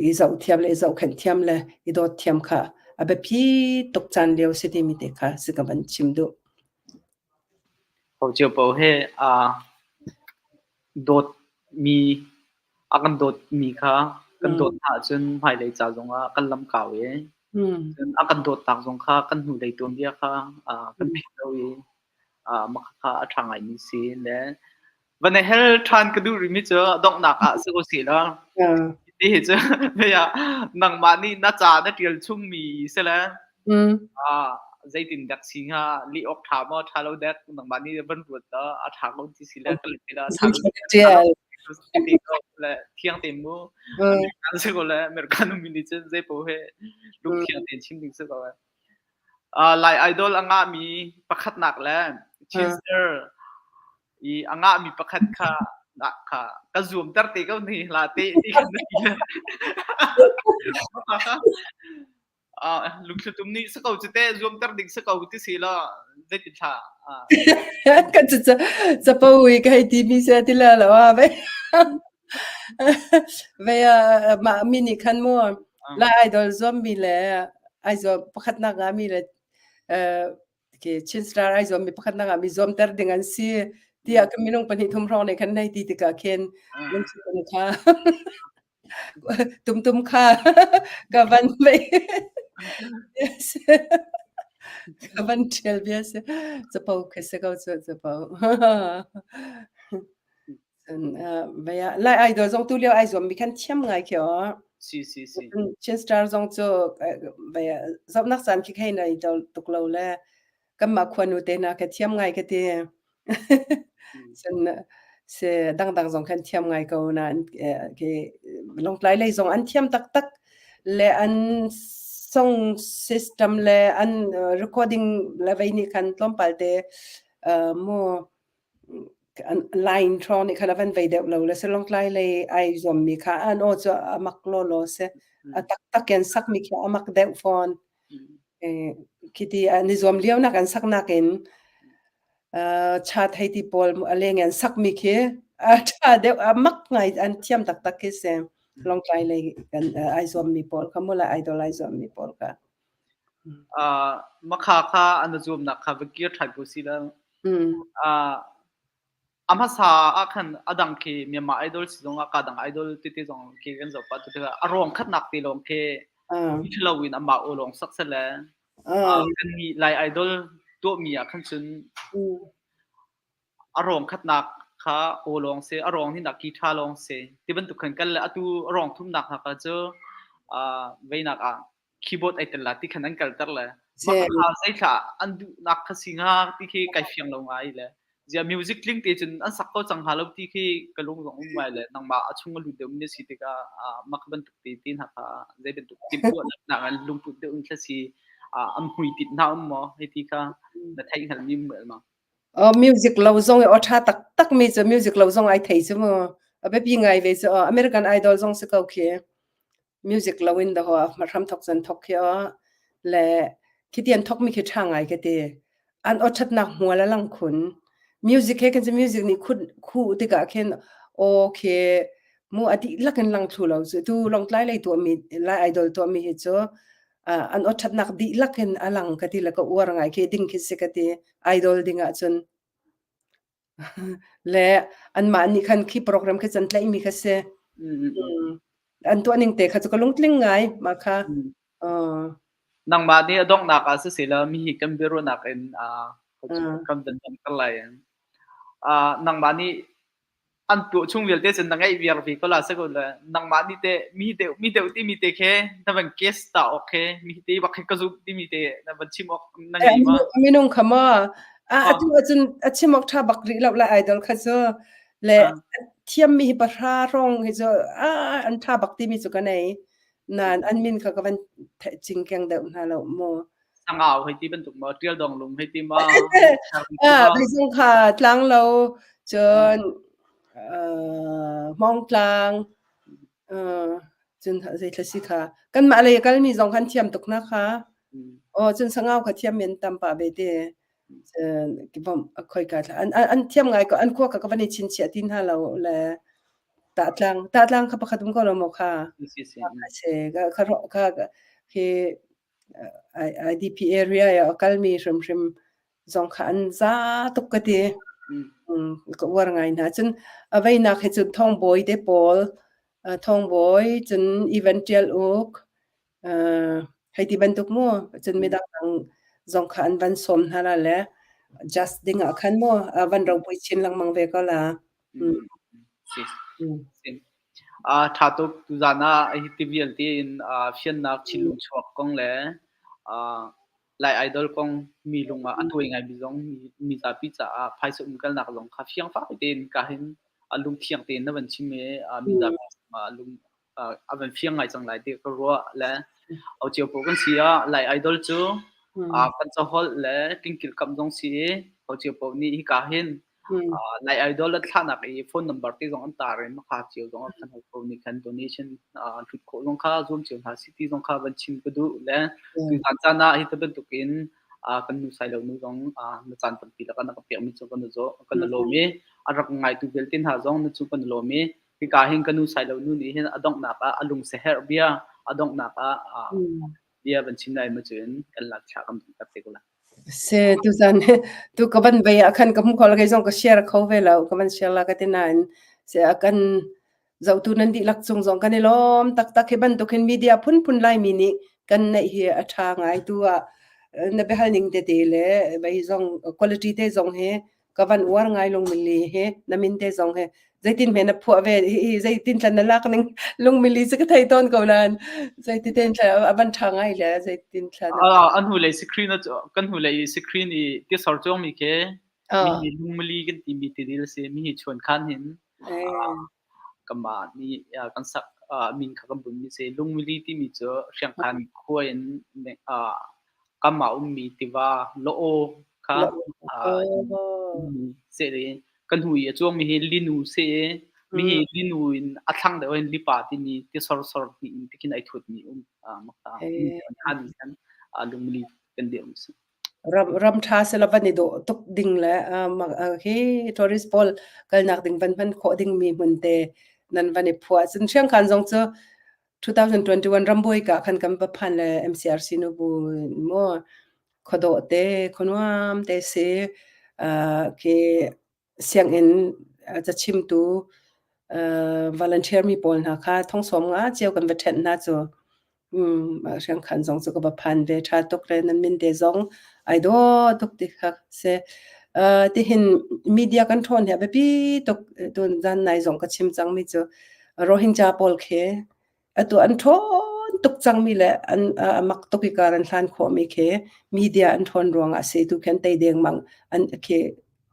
i zohthiam le i zohkhenh thiam le i dawt thiam kha a biapi tuk caan lio si timi te kha si ka van chim duh. Ho cio paoh he aa dawtmi a kan dawtmi kha kan dawt hna ahcun hmailei ca zongah kan lam kau i. Cun a kan dawtnak zong kha kan hnulei tuanbia kha kan philh lo i mah kha a ṭha ngaimi si. Le van i hel ṭhan ka duh rihmi cu donghnak ah si ko sih law ti hi cu nangmah nih na ca na ṭial chungmi si le zeitin dek si hnga lih awk ṭha maw ṭha lo dek nangmah nih van ruat law a ṭha ko ti si le ka let ti la ṭha lo le thiang te mu American si ko le American ummi nih cun zei paoh he lungthiang tein chim ding si ko le Lai Idol a ngahmi pakhatnak le Chinster i a ngahmi pakhat kha kha ka zuamter te ko ni la te ti kan lungthlitum nih si ko cu te zuamter ding si ko ti si law zeitin thla Ka cu capo i ka hei ti mi sia ti la lo a ve ve mah mi nih khan mu Lai Idol zuam mi le ai zuam pakhatnak ah mi le Ke Chin Star ai zuammi pakhat nak ah mi zuamter ding an si tiah ka minung pahnih thum hrawng nih khan hei ti tikah khin lungthli kha tumtum kha ka van mei ka van ṭhial bia si capo khi si ko cu capo Lai Idol zong tu lio ai zuammi khan thiam ngai khi aw. Si si si. Chin Star zong cu zohnak caan khi khei nei tuk lo le kanmah khuanu te hna kha thiam ngai ka ti. Cun si dangdang zong khan thiam ngai ko nain khi Lawngtlai lei zong an thiam taktak le an song system le an recording le vei nih khan tlawmpal te mu Line hrawng nih khan a van vei deuh lo le Lawngtlai lei ai zuammi kha an aw cu a mak lawlaw si. A taktak in sakmi khi a mak deuh fawn. Khiti an i zuam lio nak an saknak in cha thei ti pawl a leng in sakmi khi a ṭha deuh a mak ngai an thiam taktak khi si. Lawngtlai lei kan ai zuammi pawl kha mu le idol ai zuammi pawl kha. Makha kha an i zuamnak kha va kir ṭhan ko si lo. A hmasa ah khan a dang khi Myanmar Idol si zongah ka dang idol tete zong khi kan zoh pah tikah a ruang khatnak te lawng khi ṭhalo in amah aw lawng sak seh kan nih Lai Idol tuahmi ah khan cun a rawng khatnak kha aw lawng si, a rawng hnihnak ki ṭha lawng si. Ti bantuk khan kal le atu a rawng thumnak hna kha cu veinak ah keyboard ai tel la ti khan an kalter le mah kha zeithla an duhnak kha si hnga ti khi kai fiang lo ngai le zia music tling te cun an sak ko cang hnga lo ti khi ka lung zong um ngai le nangmah a chung a lut deuh mi si tikah mah bantuk te te hna kha zei bantuk timhtuahnak nak an lungput deuh in thla si an hmuitinh hna um maw hei ti kha na theih hngal mi um ma Music lo zong i aw ṭha taktak mi cu music lo zong ai thei cu mu. A biapi ngai ve cu aw. American Idol zong si ko khi. Music lo in dawh a hram thok cun thok khi aw. Le khiti an thok mi khi ṭha ngai ka ti. An aw ṭhatnak hmual a lang khun. Music he khin cu music nih khuh tikah khin aw khi mu a dihlak in lang thlu lo cu. Tu Lawngtlai lei tuahmi Lai Idol tuahmi hi cu an aw ṭhatnak dihlak in a lang ka ti le ka uar ngai khi ding khi si ka ti idol ding ahcun le anmah nih khan khi program khi can tlaihmi kha si an tuah ning te kha cu ka lungtling ngai mah kha nangmah nih a donghnak ah siseh mi hi kan biaruahnak in kan van dong lai nangmah nih an tuah chung vialte cun na ngeih viar ve ko la se ko le nangmah nih teh mi deuh mi deuh timi te khe na van guess ta awk khe mi te bak khe ka zumh timi te na van chim awk na ngei ma minung kha ma a atu ahcun a chim awk tha bak rih lo la idol kha cu le thiam mi hi pahra rong hi cu a an tha bak timi cu ka nei nan an min kha ka van ching keng deuh hna lo mu Sangau hei ti bantuk maw Ṭial Dong Lung hei ti maw Beizung kha tlang lo cun Hmawng tlang cun zei thla si kha kanmah lei a kalmi zong khan thiam tuk na kha aw cun Sangau kha thiam men tam pah ve te cun khoika thla an an thiam ngai ko an khua ka ka van i chinchiah ti hna lo le Tahtlang tahtlang kha pakhat um ko lo maw kha se kha kha khi IDP area i a kalmi hrimhrim zong kha an za tuk ka ti. Ka uar ngai hna. Cun a veinak hi cun thongbawi te pawl, thongbawi cun Evan Ṭial Uk. Hei ti bantuk mu cun midang dang zong kha an van sawm hna la le just ding ah khan mu van ropui chin lengmang ve ko la. Mm. Si. Si. Ṭha tuk tuzaan ah hi ti vialte in fiannak thinlung chuak kong le Lai Idol kong mi lung ah a tuai ngaimi zong mi zapi caah phaisa umkalnak zong kha fiangfai tein ka hin lungthiang tein na van chim i mi zapi ah lung a van fiang ngai cang lai ti ka ruah le au cio paoh kan si ah Lai Idol cu kan caholh le kingkil kam zong si i au cio paoh nih hika hin Lai Idol a thlahnak i phone number te zong an tar i makha cio zong kan hal ko nih khan donation hlut khawh zong kha zuam cio hna city zong kha van chim ka duh le tuzan caan ah hi te bantukin kan nu sai lo nu zong na caan tampi lak na ka pekmi cu kan zo kan lawm i a rak ngaitu vialte hna zong na cu kan lawm i hika hin ka nu sai lo nu nih hin a donghnak ah a lung seherh bia a donghnak ah bia van chim lai ma cun kan lak thla kan tak te ko la. Se tuzan tu ka van vei ah khan ka hmu kho lo kei zong ka share kho ve lo ka van share la ka ti nain se a kan zohtu nan dihlak cung zong kan i lawm taktak hi bantuk hin media phunphun Laimi nih kan neih hi a ṭha ngai tu ah na biahal ning tete le vei zong quality te zong hi ka van uar ngai lungmili hi na min te zong hi zeitin hme na phuah ve hi zeitin tlan na lak ning lungmili cu ka thei tawn ko nain zeiti ten thla a van ṭha ngai le zeitin thla na An hu lei screen kan hu lei screen i ti sor chuang mi khi mi hi lungmili kan ti mi tidil si mi hi chuan khan hin kama ni kan sak min kha kan bun mi si lungmili ti mi cu hriangkhan khua in kam ah ummi tiva lawh kha seh kan hu i a cuangmi hi linu seh i mi hi linu in a thlang deuh in lipa timi ti sorsor hnih in tikhin ai thutmi um makta han kan lungli kan dir mi si. Ram ram ṭha sela van i dawh tuk ding le hi tourist pawl kalnak ding van hman khawh ding mi hmun te nan van i phuah. Cun Hriangkhan zong cu 2021 rambuai ka khan kan va phan le MCRC nu bu mu khuadawh te khuanuam te si khi sianginn cachimtu volunteer mi pawl hna kha thongsawm nga cio kan va ṭhenh hna cu hriangkhan zong cu ka va phan ve ṭha tuk le nan min te zong ai dawh tuk ti kha si tihin media kan ṭhawn hi a biapi tuk tun zan nai zong ka chim cang mi cu Rohingya pawl khi atu an ṭhawn tuk cangmi le an a mak tuk i kar an hlan khawhmi khi media an ṭhawn ruangah a si. Tu khi an tei dengmang. An khi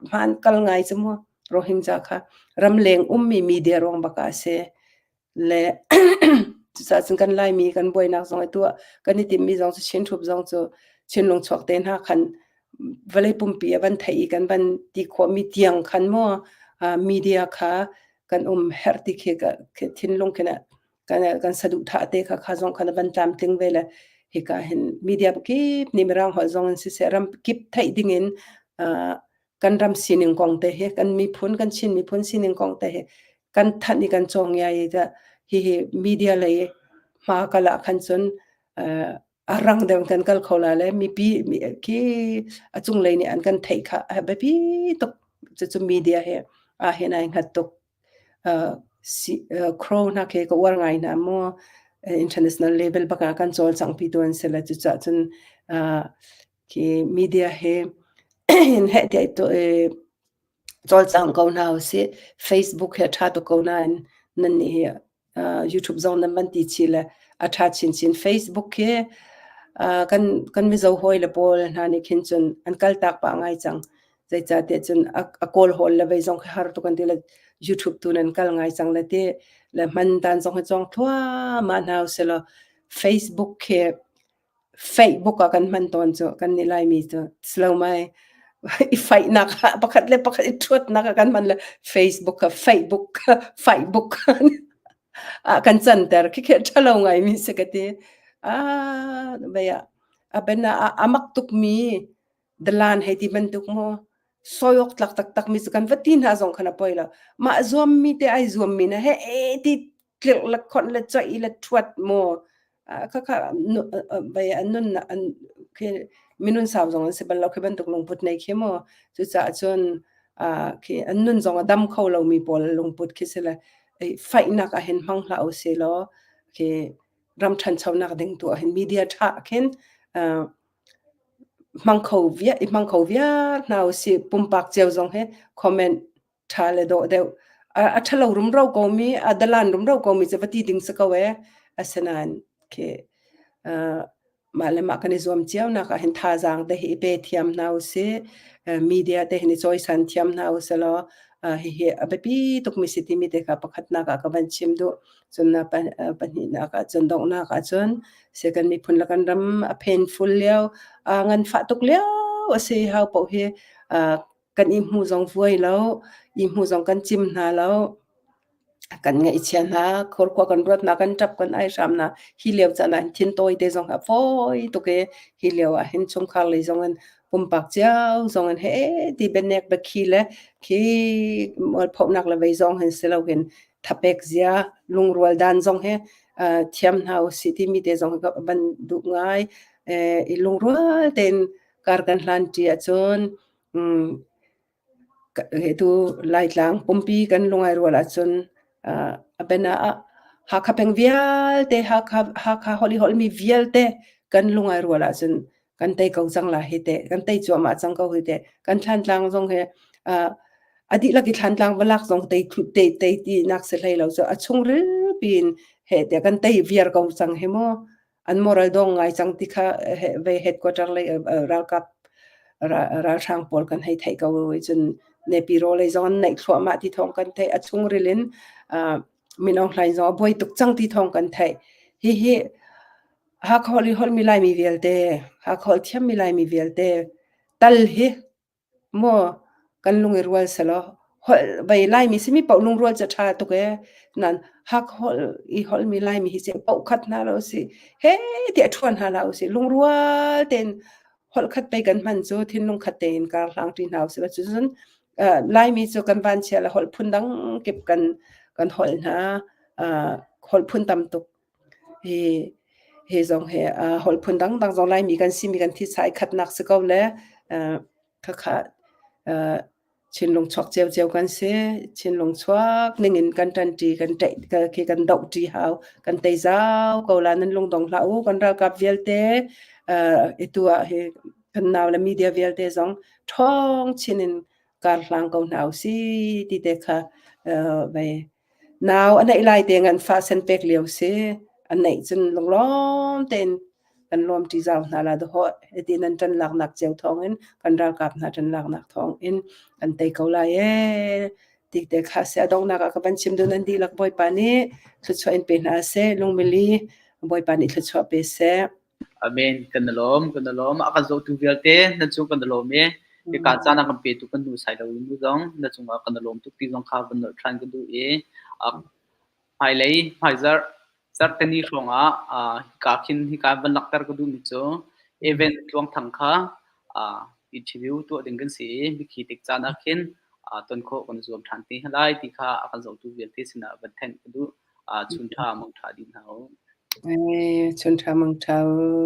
hmaan kal ngai cu mu Rohingya kha ramleng ummi media ruang bak ah a si. Le cucaah cun kan Laimi kan buainak zong atu ah kan i timmi zong cu Chin Troop zong cu Chinlung chuak te hna khan vawlei pumpi a van theih i kan van ti khawhmi tiang khan maw media kha kan um herh ti khi ka thinlung khin kan kan saduhthah te kha kha zong khan van tlamtling ve le hika hin media kip nih mirang holh zong in siseh ram kip theih ding in kan ram sining kong te hi kan miphun kan Chin miphun sining kong te hi kan thanh i kan cawng ngai i hi hi media lei hma kal ah khan cun a rang deuh kan kal kho la le mipi khi a cunglei nih an kan theih kha a biapi tuk cucu media he a hin ai hngat tuk si crow hna khi ka uar ngai hna mu international level bak ah kan cawlcangh pi tu an si le cucaah cun khi media he hin heh tiah to cawlcang ko hna usih. Facebook hi a ṭha tuk ko nain nan nih hi YouTube zong nan van ti chih le a ṭha chinchin. Facebook hi kan kan Mizo hawi le pawl hna nih khin cun an kaltak pah ngai cang. Zeicahtiah cun a kawl hawl le vei zong khi har tuk an ti le YouTube tu nan kal ngai cang le ti le hman dan zong hi cawng thluahmah hna usih law Facebook khi Feihbuk ah kan hman tawn cu kan nih Laimi cu si lo mai i faihnak ah pakhat le pakhat i ṭhuatnak ah kan hman le Facebook kha feihbuk faihbuk ah kan canter khikhi a ṭhalo ngaimi si ka ti. Ah vei ah a ben ah a mak tukmi dalan hei ti bantuk maw sawi awk tlak taktakmi cu kan va ti hna zong khan a poi lo. Mah zuammi te ai zuammi na he ti tlirh le khonh le coih le ṭhuat maw khakha vei an nun an khi minun sau zong an si bal lo khi bantuk lungput nei khi maw cucaah cun khi an nun zong a dam kho lomi pawl lungput khi si le faihnak ah hin hmang hlah usih law khi. Ram ṭhanchonak ding tu ahhin media ṭha khin hmang kho viar i hmang kho viar hna usih. Pumpak cio zong hi comment ṭha le dawh deuh. A ṭhalo rumro komi, a dalan rumro komi cu va ti ding si ko ee. Asinain khi mah le mah kan i zuam cio nak ah hin thazaang te hi i pe thiam hna usih. Media te hin i cawisan thiam hna usih law hihi a biapi tukmi si timi te kha pakhatnak ah ka van chim duh. Cun pahnihnak ah cun donghnak ah cun si kan miphun le kan ram a painful lio, nganfah tuk lio a si. Hau paoh hi kan i hmu zong vuai lo, i hmu zong kan cim hna lo. Kan ngaihchia hna, khurkhua kan ruat hna, kan ṭap, kan aihram hna. Hi lio caan ah hin thintawi te zong a fawi tuk i hi lio ah hin chungkhar lei zong in pumpak cio zong in heh ti bianek biakhi le khi mualphonak le vei zong hin si lo hin thapek zia lungrual dan zong hi thiam hna usih timi te zong ka van duh ngai. I lungrual tein kar kan hlan ṭi ahcun tu Laitlang pumpi kan lungai rual ahcun a biana ah Hakha peng vialte, Hakha holh i holhmi vialte kan lungai rual ahcun kan tei ko cang la hi teh, kan tei cuahmah cang ko hi teh. Kan Thlantlang zong hi a dihlak i Thlantlang va lak zong tei tei tei tinak si hlei lo cu a chungril piin heh tiah kan tei viar ko cang hi mu. An moral dong ngai cang ti kha ve headquarter lei ralkap ralhrang pawl kan hei theih ko cun Nepiro lei zong an naih thluahmah ti thawng kan theih. A chungril in Min Aung Hlaing zong a buai tuk cang ti thawng kan theih. Hihi Hakha holh i holhmi Laimi vialte, Hakha holh thiammi Laimi vialte tal hi Maw kan lung i rual selaw holh vei Laimi simi paoh lungrual cu a ṭha tuk ee. Nain Hakha holh i holhmi Laimi hi cu paoh khat hna lo usih. He tiah ṭhuan hna hlah usih. Lungrual tein holh khat pei kan hman cu thinlung khat tein kar hlang ṭi hna usih. Cucun Laimi cu kan vanchia le holh phun dang kip kan kan holh hna. Holh phun tam tuk. Hi hi zong hi holh phun dangdang zong Laimi kan simi kan thisa i khatnak si ko le khakha Chinlung chuak ciocio kan si. Chinlung chuak ningin kan ṭanṭi, kan ṭaih khi kan dohṭi hau. Kan tei zau ko la nan lungdong hlah u. Kan ralkap vialte itu ah hi kan nau le media vialte zong ṭhawng chin in kar hlang ko hna usih ti te kha vei Nau a neih lai te nganfah sen pek lio si. A neih cun lunglawm tein kan lawmṭi zau hna la dawh. Hiti nan ṭan laknak cio thawngin kan ralkap hna ṭan laknak thawngin kan tei ko lai ee. Ti te kha si a donghnak ah ka van chim duh nan dihlak Bawipa nih thluachuah in pe hna seh. Lungmili Bawipa nih thluachuah pe seh. Amen. Kan i lawm, kan i lawm. A kan zohtu vialte nan cung kan i lawm i hika caan a kan petu kan nu sai lo nu zong na cungah kan i lawm tuk ti zong kha van nolh ṭhan ka duh i hmailei hmaizarh zarhteni hrawng ah hika khin hika van langhter ka duhmi cu event Tluang Thang kha interview tuah ding kan si i mikhi tik caan ah khin ton khawh kan i zuam ṭhan te lai ti kha a kan zohtu vialte sinah van thenh ka duh. Chun ṭha mang ṭha dih hna u. Chun ṭha mang ṭha u.